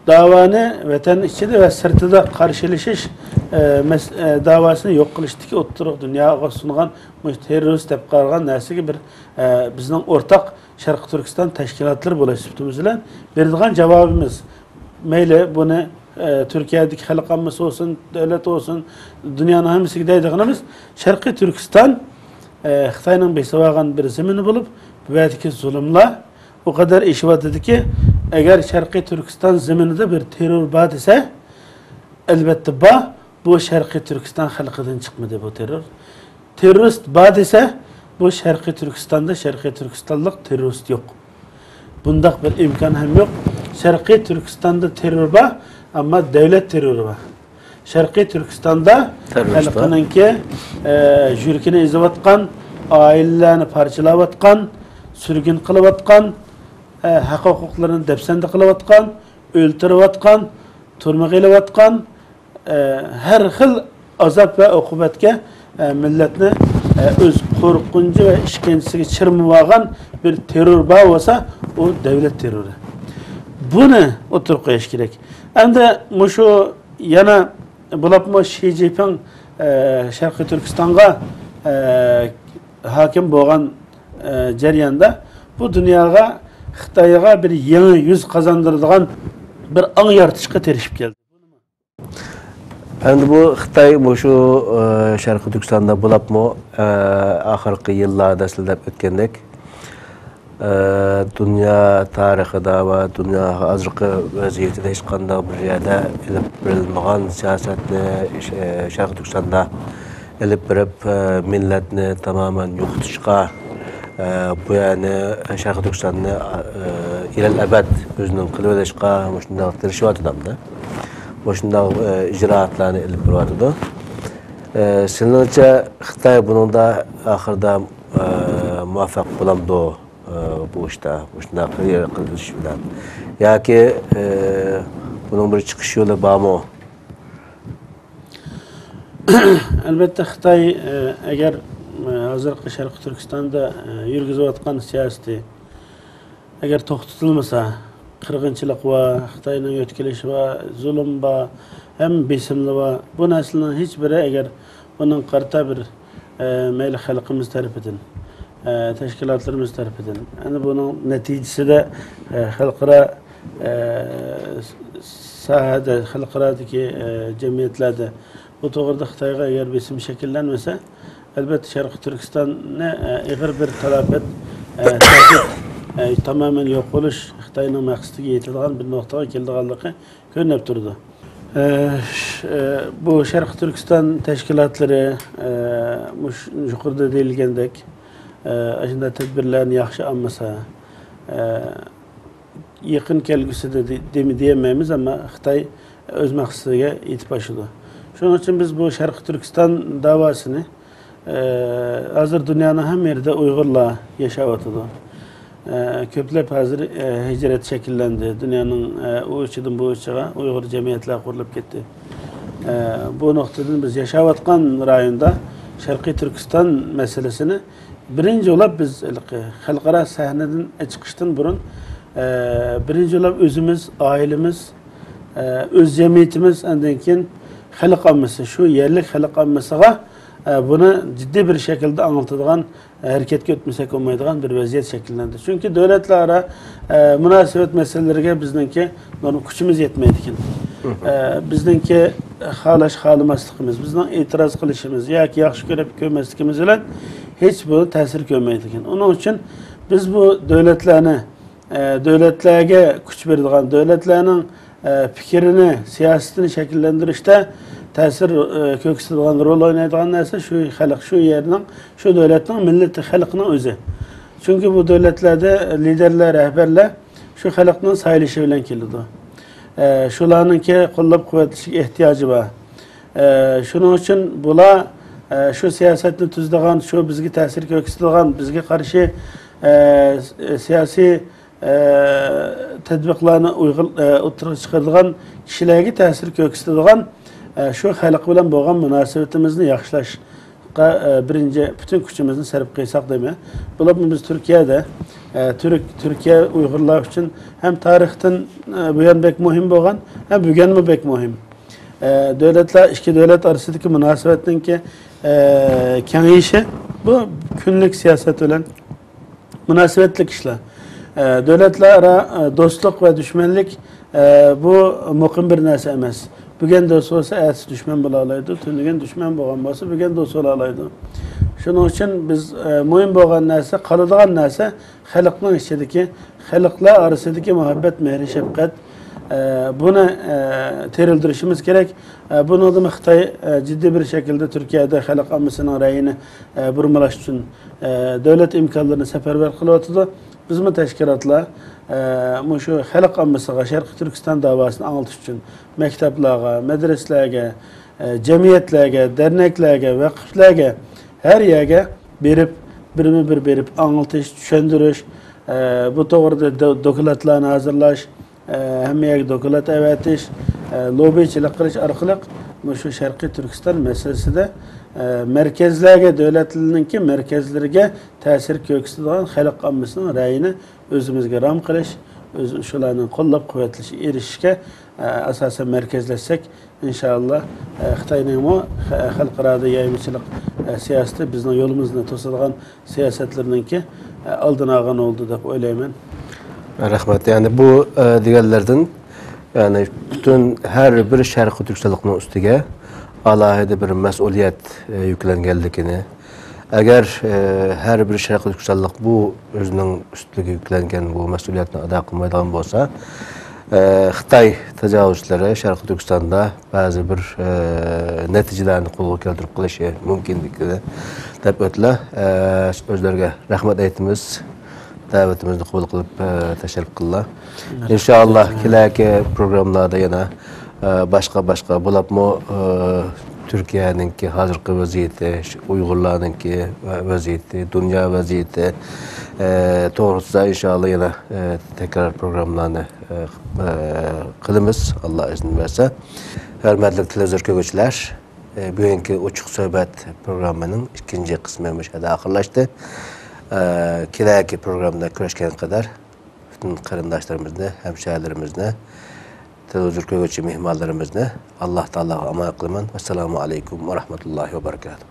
داۋانى ۋەتەن ئىچىدە ۋە سىرتىدا قارشىلىشىش، ئە، مەس-، ئە، داۋاسىنى يوق قىلىشتىكى ئوتتۇرىغا دۇنياغا سۇنغان مۇشۇ تېررورىست دەپ قارىغان نەرسىگە بىر، ئە، بىزنىڭ ئورتاق شەرقىي تۈركىستان تەشكىلاتلىرى بولۇش سۈپىتىمىز بىلەن بېرىدىغان جاۋابىمىز، مەيلى بۇنى، ئە، تۈركىيەدىكى خەلق ئاممىسى بولسۇن، دۆلەت بولسۇن، دۇنيانىڭ ھەممىسىگە دەيدىغىنىمىز، شەرقىي تۈركىستان، ئە، خىتاينىڭ بېسىۋالغان بىر زېمىنى بولۇپ، بۇ يەردىكى زۇلۇملار ئۇ قەدەر ئېشىۋاتىدۇكى، ئەگەر شەرقىي تۈركىستان زېمىنىدا بىر تېررور بار دېسە، ئەلۋەتتە بار. بۇ شەرقىي تۈركىستان خەلقىدىن چىقمىدى بۇ تېررور. تېررورىست بار دېسە، بۇ شەرقىي تۈركىستاندا شەرقىي تۈركىستانلىق تېررورىست يوق. بۇنداق بىر ئىمكان ھەم يوق. شەرقىي تۈركىستاندا تېررور بار، ئەمما دەۋلەت تېررورى بار. شەرقىي تۈركىستاندا تېررورىست بار. خەلقىنىڭكى، ئە، يۈرىكىنى ئېزىۋاتقان، ئائىلىلەرنى پارچىلاۋاتقان، سۈرگۈن قىلىۋاتقان، ئە، ھەق ھوقۇقلىرىنى دەپسەندە قىلىۋاتقان، ئۆلتۈرۈۋاتقان، تۈرمىگە ئېلىۋاتقان، ئە، ھەر خىل ئازاب ۋە ئوقۇبەتكە، ئە، مىللەتنى، ئە، ئۆز قورقۇنچى ۋە ئىشكەنجىسىگە چىرمىۋالغان بىر تېررور بار بولسا، ئۇ دەۋلەت تېررورى. بۇنى ئوتتۇرىغا قويۇش كېرەك. ئەمدى مۇشۇ يەنە بولۇپمۇ شى جىنپىڭ، ئە، شەرقىي تۈركىستانغا، ئە، ھاكىم بولغان، ئە، جەرياندا بۇ دۇنياغا خىتايغا بىر يېڭى يۈز قازاندۇرىدىغان بىر ئاڭ يارىتىشقا تىرىشىپ كەلدى. ئەمدى بۇ خىتاي مۇشۇ، ئە، شەرقىي تۈركىستاندا بولۇپمۇ، ئە، ئاخىرقى يىللاردا سىلەر دەپ ئۆتكەندەك، ئە، دۇنيا تارىخىدا ۋە دۇنيا ھازىرقى ۋەزىيىتىدە ھېچقانداق بىر يەردە ئېلىپ بېرىلمىغان سىياسەتنى ش-، شەرقىي تۈركىستاندا ئېلىپ بېرىپ، ئە، مىللەتنى تامامەن يوقىتىشقا، ئە، بۇ يەرنى، شەرقىي تۈركىستاننى، ئە، ئىلەل ئەبەد ئۆزىنىڭ قىلىۋېلىشقا مۇشۇنداق تىرىشىۋاتىدۇ ئەمدى. مۇشۇنداق، ئە، ئىجرائاتلارنى ئېلىپ بېرىۋاتىدۇ. ئە، سىلىڭچە خىتاي بۇنىڭدا ئاخىرىدا، ئە، مۇۋەپپەق بولامدۇ؟ ئە، بۇ ئىشتا مۇشۇنداق قىلىش بىلەن ياكى، ئە، بۇنىڭ بىر چىقىش يولى بارمۇ؟ ئەلۋەتتە، خىتاي، ئە، ئەگەر، ئە، ھازىرقى شەرقىي تۈركىستاندا، ئە، يۈرگۈزۈۋاتقان سىياسىتى ئەگەر توختىتىلمىسا، قىرغىنچىلىق بار، خىتاينىڭ يۆتكىلىشى بار، زۇلۇم بار، ھەم بېسىملىرى بار. بۇ نەرسىلەرنىڭ ھېچ بىرى ئەگەر بۇنىڭغا قارىتا بىر، ئە، مەيلى خەلقىمىز تەرىپىدىن، ئە، تەشكىلاتلىرىمىز تەرىپىدىن، ئەنە بۇنىڭ نەتىجىسىدە، ئە، خەلقئارا، ئە، ساھەدە، خەلقئارادىكى، ئە، جەمئىيەتلەردە بۇ توغرىدا خىتايغا ئەگەر بېسىم شەكىللەنمىسە، ئەلۋەتتە، شەرقىي تۈركىستاننى، ئە، ئېغىر بىر تالاپەت، ئە، تەھدىت، ئە، تامامەن يوق بولۇش خىتاينىڭ مەقسىتىگە يېتىدىغان بىر نۇقتىغا كېلىدىغانلىقى كۆرۈنۈپ تۇرىدۇ. ئە، ش-، ئە، بۇ شەرقىي تۈركىستان تەشكىلاتلىرى، ئە، مۇش-، يۇقىرىدا دېيىلگەندەك، ئە، ئاشۇنداق تەدبىرلەرنى ياخشى ئالمىسا، ئە، يېقىن كەلگۈسىدە دې-، دېمە-، دېيەلمەيمىز، ئەمما خىتاي ئۆز مەقسىتىگە يېتىپ ئاشىدۇ. شۇنىڭ ئۈچۈن بىز بۇ شەرقىي تۈركىستان داۋاسىنى، ئە، ھازىر دۇنيانىڭ ھەممە يېرىدە ئۇيغۇرلار ياشاۋاتىدۇ. ئە، كۆپلەپ ھازىر، ئە، ھىجرەت شەكىللەندى. دۇنيانىڭ، ئە، ئۇ ئىچىدىن بۇ ئىچىغا ئۇيغۇر جەمئىيەتلەر قۇرۇلۇپ كەتتى. ئە، بۇ نۇقتىدىن بىز ياشاۋاتقان رايوندا شەرقىي تۈركىستان مەسىلىسىنى بىرىنچى بولۇپ بىز ھېلىقى خەلقئارا سەھنىدىن چىقىشتىن بۇرۇن، ئە، بىرىنچى بولۇپ ئۆزىمىز، ئائىلىمىز، ئە، ئۆز جەمئىيىتىمىز، ئاندىن كېيىن خەلق ئاممىسى، شۇ يەرلىك خەلق ئاممىسىغا، ئە، بۇنى جىددىي بىر شەكىلدە ئاڭلىتىدىغان، ئە، ھەرىكەتكە ئۆتمىسەك بولمايدىغان بىر ۋەزىيەت شەكىللەندى. چۈنكى دۆلەتلەر ئارا، ئە، مۇناسىۋەت مەسىلىلىرىگە بىزنىڭكى نورمال كۈچىمىز يەتمەيدىكەن. ئە، بىزنىڭكى خالاش خالىماسلىقىمىز، بىزنىڭ ئېتىراز قىلىشىمىز ياكى ياخشى كۆرۈپ كۆرمەسلىكىمىز بىلەن ھېچ بۇ تەسىر كۆرمەيدىكەن. ئۇنىڭ ئۈچۈن بىز بۇ دۆلەتلەرنى، ئە، دۆلەتلەرگە كۈچ بېرىدىغان، دۆلەتلەرنىڭ، ئە، پىكرىنى، سىياسىتىنى شەكىللەندۈرۈشتە تەسىر، ئە، كۆرسىتىدىغان، رول ئوينايدىغان نەرسە شۇ خەلق، شۇ يەرنىڭ، شۇ دۆلەتنىڭ مىللىتى، خەلقنىڭ ئۆزى. چۈنكى بۇ دۆلەتلەردە لىدېرلەر، رەھبەرلەر شۇ خەلقنىڭ سايلىشى بىلەن كېلىدۇ. ئە، شۇلارنىڭكى قوللاپ-قۇۋۋەتلىشىگە ئېھتىياجى بار. ئە، شۇنىڭ ئۈچۈن بۇلار، ئە، شۇ سىياسەتنى تۈزىدىغان، شۇ بىزگە تەسىر كۆرسىتىدىغان، بىزگە قارشى، ئە، س-، سىياسىي، ئە، تەتبىقلارنى ئۇيغۇر-، ئە، ئوتتۇرىغا چىقىرىدىغان كىشىلەرگە تەسىر كۆرسىتىدىغان، ئە، شۇ خەلق بىلەن بولغان مۇناسىۋىتىمىزنى ياخشىلاشقا، ئە، بىرىنچى پۈتۈن كۈچىمىزنى سەرپ قىلساق دەيمەن. بولۇپمۇ بىز تۈركىيەدە، ئە، تۈرك، تۈركىيە ئۇيغۇرلار ئۈچۈن ھەم تارىختىن، ئە، بۇيان بەك مۇھىم بولغان، ھەم بۈگۈنمۇ بەك مۇھىم. ئە، دۆلەتلەر، ئىككى دۆلەت ئارىسىدىكى مۇناسىۋەتنىڭكى، ئە، كېڭىيىشى، بۇ كۈنلۈك سىياسەت بىلەن مۇناسىۋەتلىك ئىشلار. ئە، دۆلەتلەر ئارا، ئە، دوستلۇق ۋە دۈشمەنلىك، ئە، بۇ مۇقىم بىر نەرسە ئەمەس. بۈگۈن دوست بولسا، ئەتىسى دۈشمەن بولالايدۇ، تۈنۈگۈن دۈشمەن بولغان بولسا، بۈگۈن دوست بولالايدۇ. شۇنىڭ ئۈچۈن بىز، ئە، مۇھىم بولغان نەرسە، قالىدىغان نەرسە خەلقنىڭ ئىچىدىكى، خەلقلەر ئارىسىدىكى مۇھەببەت، مېھرى، شەپقەت، ئە، بۇنى، ئە، تىرىلدۈرۈشىمىز كېرەك. ئە، بۇنىڭدىمۇ خىتاي، ئە، جىددىي بىر شەكىلدە تۈركىيەدە خەلق ئاممىسىنىڭ رەيىنى، ئە، بۇرمىلاش ئۈچۈن، ئە، دۆلەت ئىمكانلىرىنى سەپەرۋەر قىلىۋاتىدۇ. بىزمۇ تەشكىلاتلار، ئە، مۇشۇ خەلق ئاممىسىغا شەرقىي تۈركىستان داۋاسىنى ئاڭلىتىش ئۈچۈن مەكتەپلەرگە، مەدرىسىلەرگە، ئە، جەمئىيەتلەرگە، دەرنەكلەرگە، ۋەقىفلەرگە، ھەر يەرگە بېرىپ، بىرمۇ بىر بېرىپ ئاڭلىتىش، چۈشەندۈرۈش، ئە، بۇ توغرىدا دو-، دوكلاتلارنى ھازىرلاش، ئە، ھەممە يەرگە دوكلات ئەۋەتىش، ئە، لوببىچىلىق قىلىش ئارقىلىق مۇشۇ شەرقىي تۈركىستان مەسىلىسىدە، ئە، مەركەزلەرگە، دۆلەتلەرنىڭكى مەركەزلىرىگە تەسىر كۆرسىتىدىغان خەلق ئاممىسىنىڭ رەيىنى ئۆزىمىزگە رام قىلىش، ئۆز-، شۇلارنىڭ قوللاپ-قۇۋۋەتلىشىگە ئېرىشىشكە، ئە، ئاساسەن مەركەزلەشسەك، ئىنشائاللا، ئە، خىتاينىڭمۇ خە-، خەلقئارادا يايمىچىلىق، ئە، سىياسىتى بىزنىڭ يولىمىزنى توسىدىغان سىياسەتلىرىنىڭكى، ئە، ئالدىنى ئالغان بولىدۇ دەپ ئويلايمەن. رەھمەت. يەنى بۇ، ئە، دېگەنلەردىن، يەنى پۈتۈن ھەر بىر شەرقىي تۈركىستانلىقنىڭ ئۈستىگە ئالاھىدە بىر مەسئۇلىيەت، ئە، يۈكلەنگەنلىكىنى، ئەگەر، ئە، ھەر بىر شەرقىي تۈركىستانلىق بۇ ئۆزىنىڭ ئۈستىگە يۈكلەنگەن بۇ مەسئۇلىيەتنى ئادا قىلمايدىغان بولسا، ئە، خىتاي تاجاۋۇزچىلىرى شەرقىي تۈركىستاندا بەزى بىر، ئە، نەتىجىلەرنى قولغا كەلتۈرۈپ قېلىشى مۇمكىنلىكىنى دەپ ئۆتتىلە. ئە، ئۆزلىرىگە رەھمەت ئېيتىمىز. دەۋىتىمىزنى قوبۇل قىلىپ، ئە، تەشرىپ قىلدىلا. ئىنشائاللا، كېلەركى پروگراممىلاردا يەنە، ئە، باشقا، باشقا، بولۇپمۇ، ئە، تۈركىيەنىڭكى ھازىرقى ۋەزىيىتى، شۇ ئۇيغۇرلارنىڭكى ۋە-، ۋەزىيىتى، دۇنيا ۋەزىيىتى، ئە، توغرىسىدا ئىنشائاللا يەنە، ئە، تەكرار پروگراممىلارنى، ئە، ئە، قىلىمىز، ئاللا ئىزىن بەرسە. ھۆرمەتلىك تېلېۋىزور كۆرگۈچىلەر، ئە، بۈگۈنكى ئوچۇق سۆھبەت پروگراممىنىڭ ئىككىنچى قىسمى مۇشۇ يەردە ئاخىرلاشتى. ئە، كېلەركى پروگرامدا كۆرۈشكەنگە قەدەر پۈتۈن قېرىنداشلىرىمىزنى، ھەمشەھەرلىرىمىزنى، تېلېۋىزور كۆرگۈچى مېھمانلىرىمىزنى ئاللا تائالاغا ئامانەت قىلىمەن. ۋەسسالامۇ ئەلەيكۇم ۋە رەھمەتۇللاھى ۋە بەرىكاتۇھ.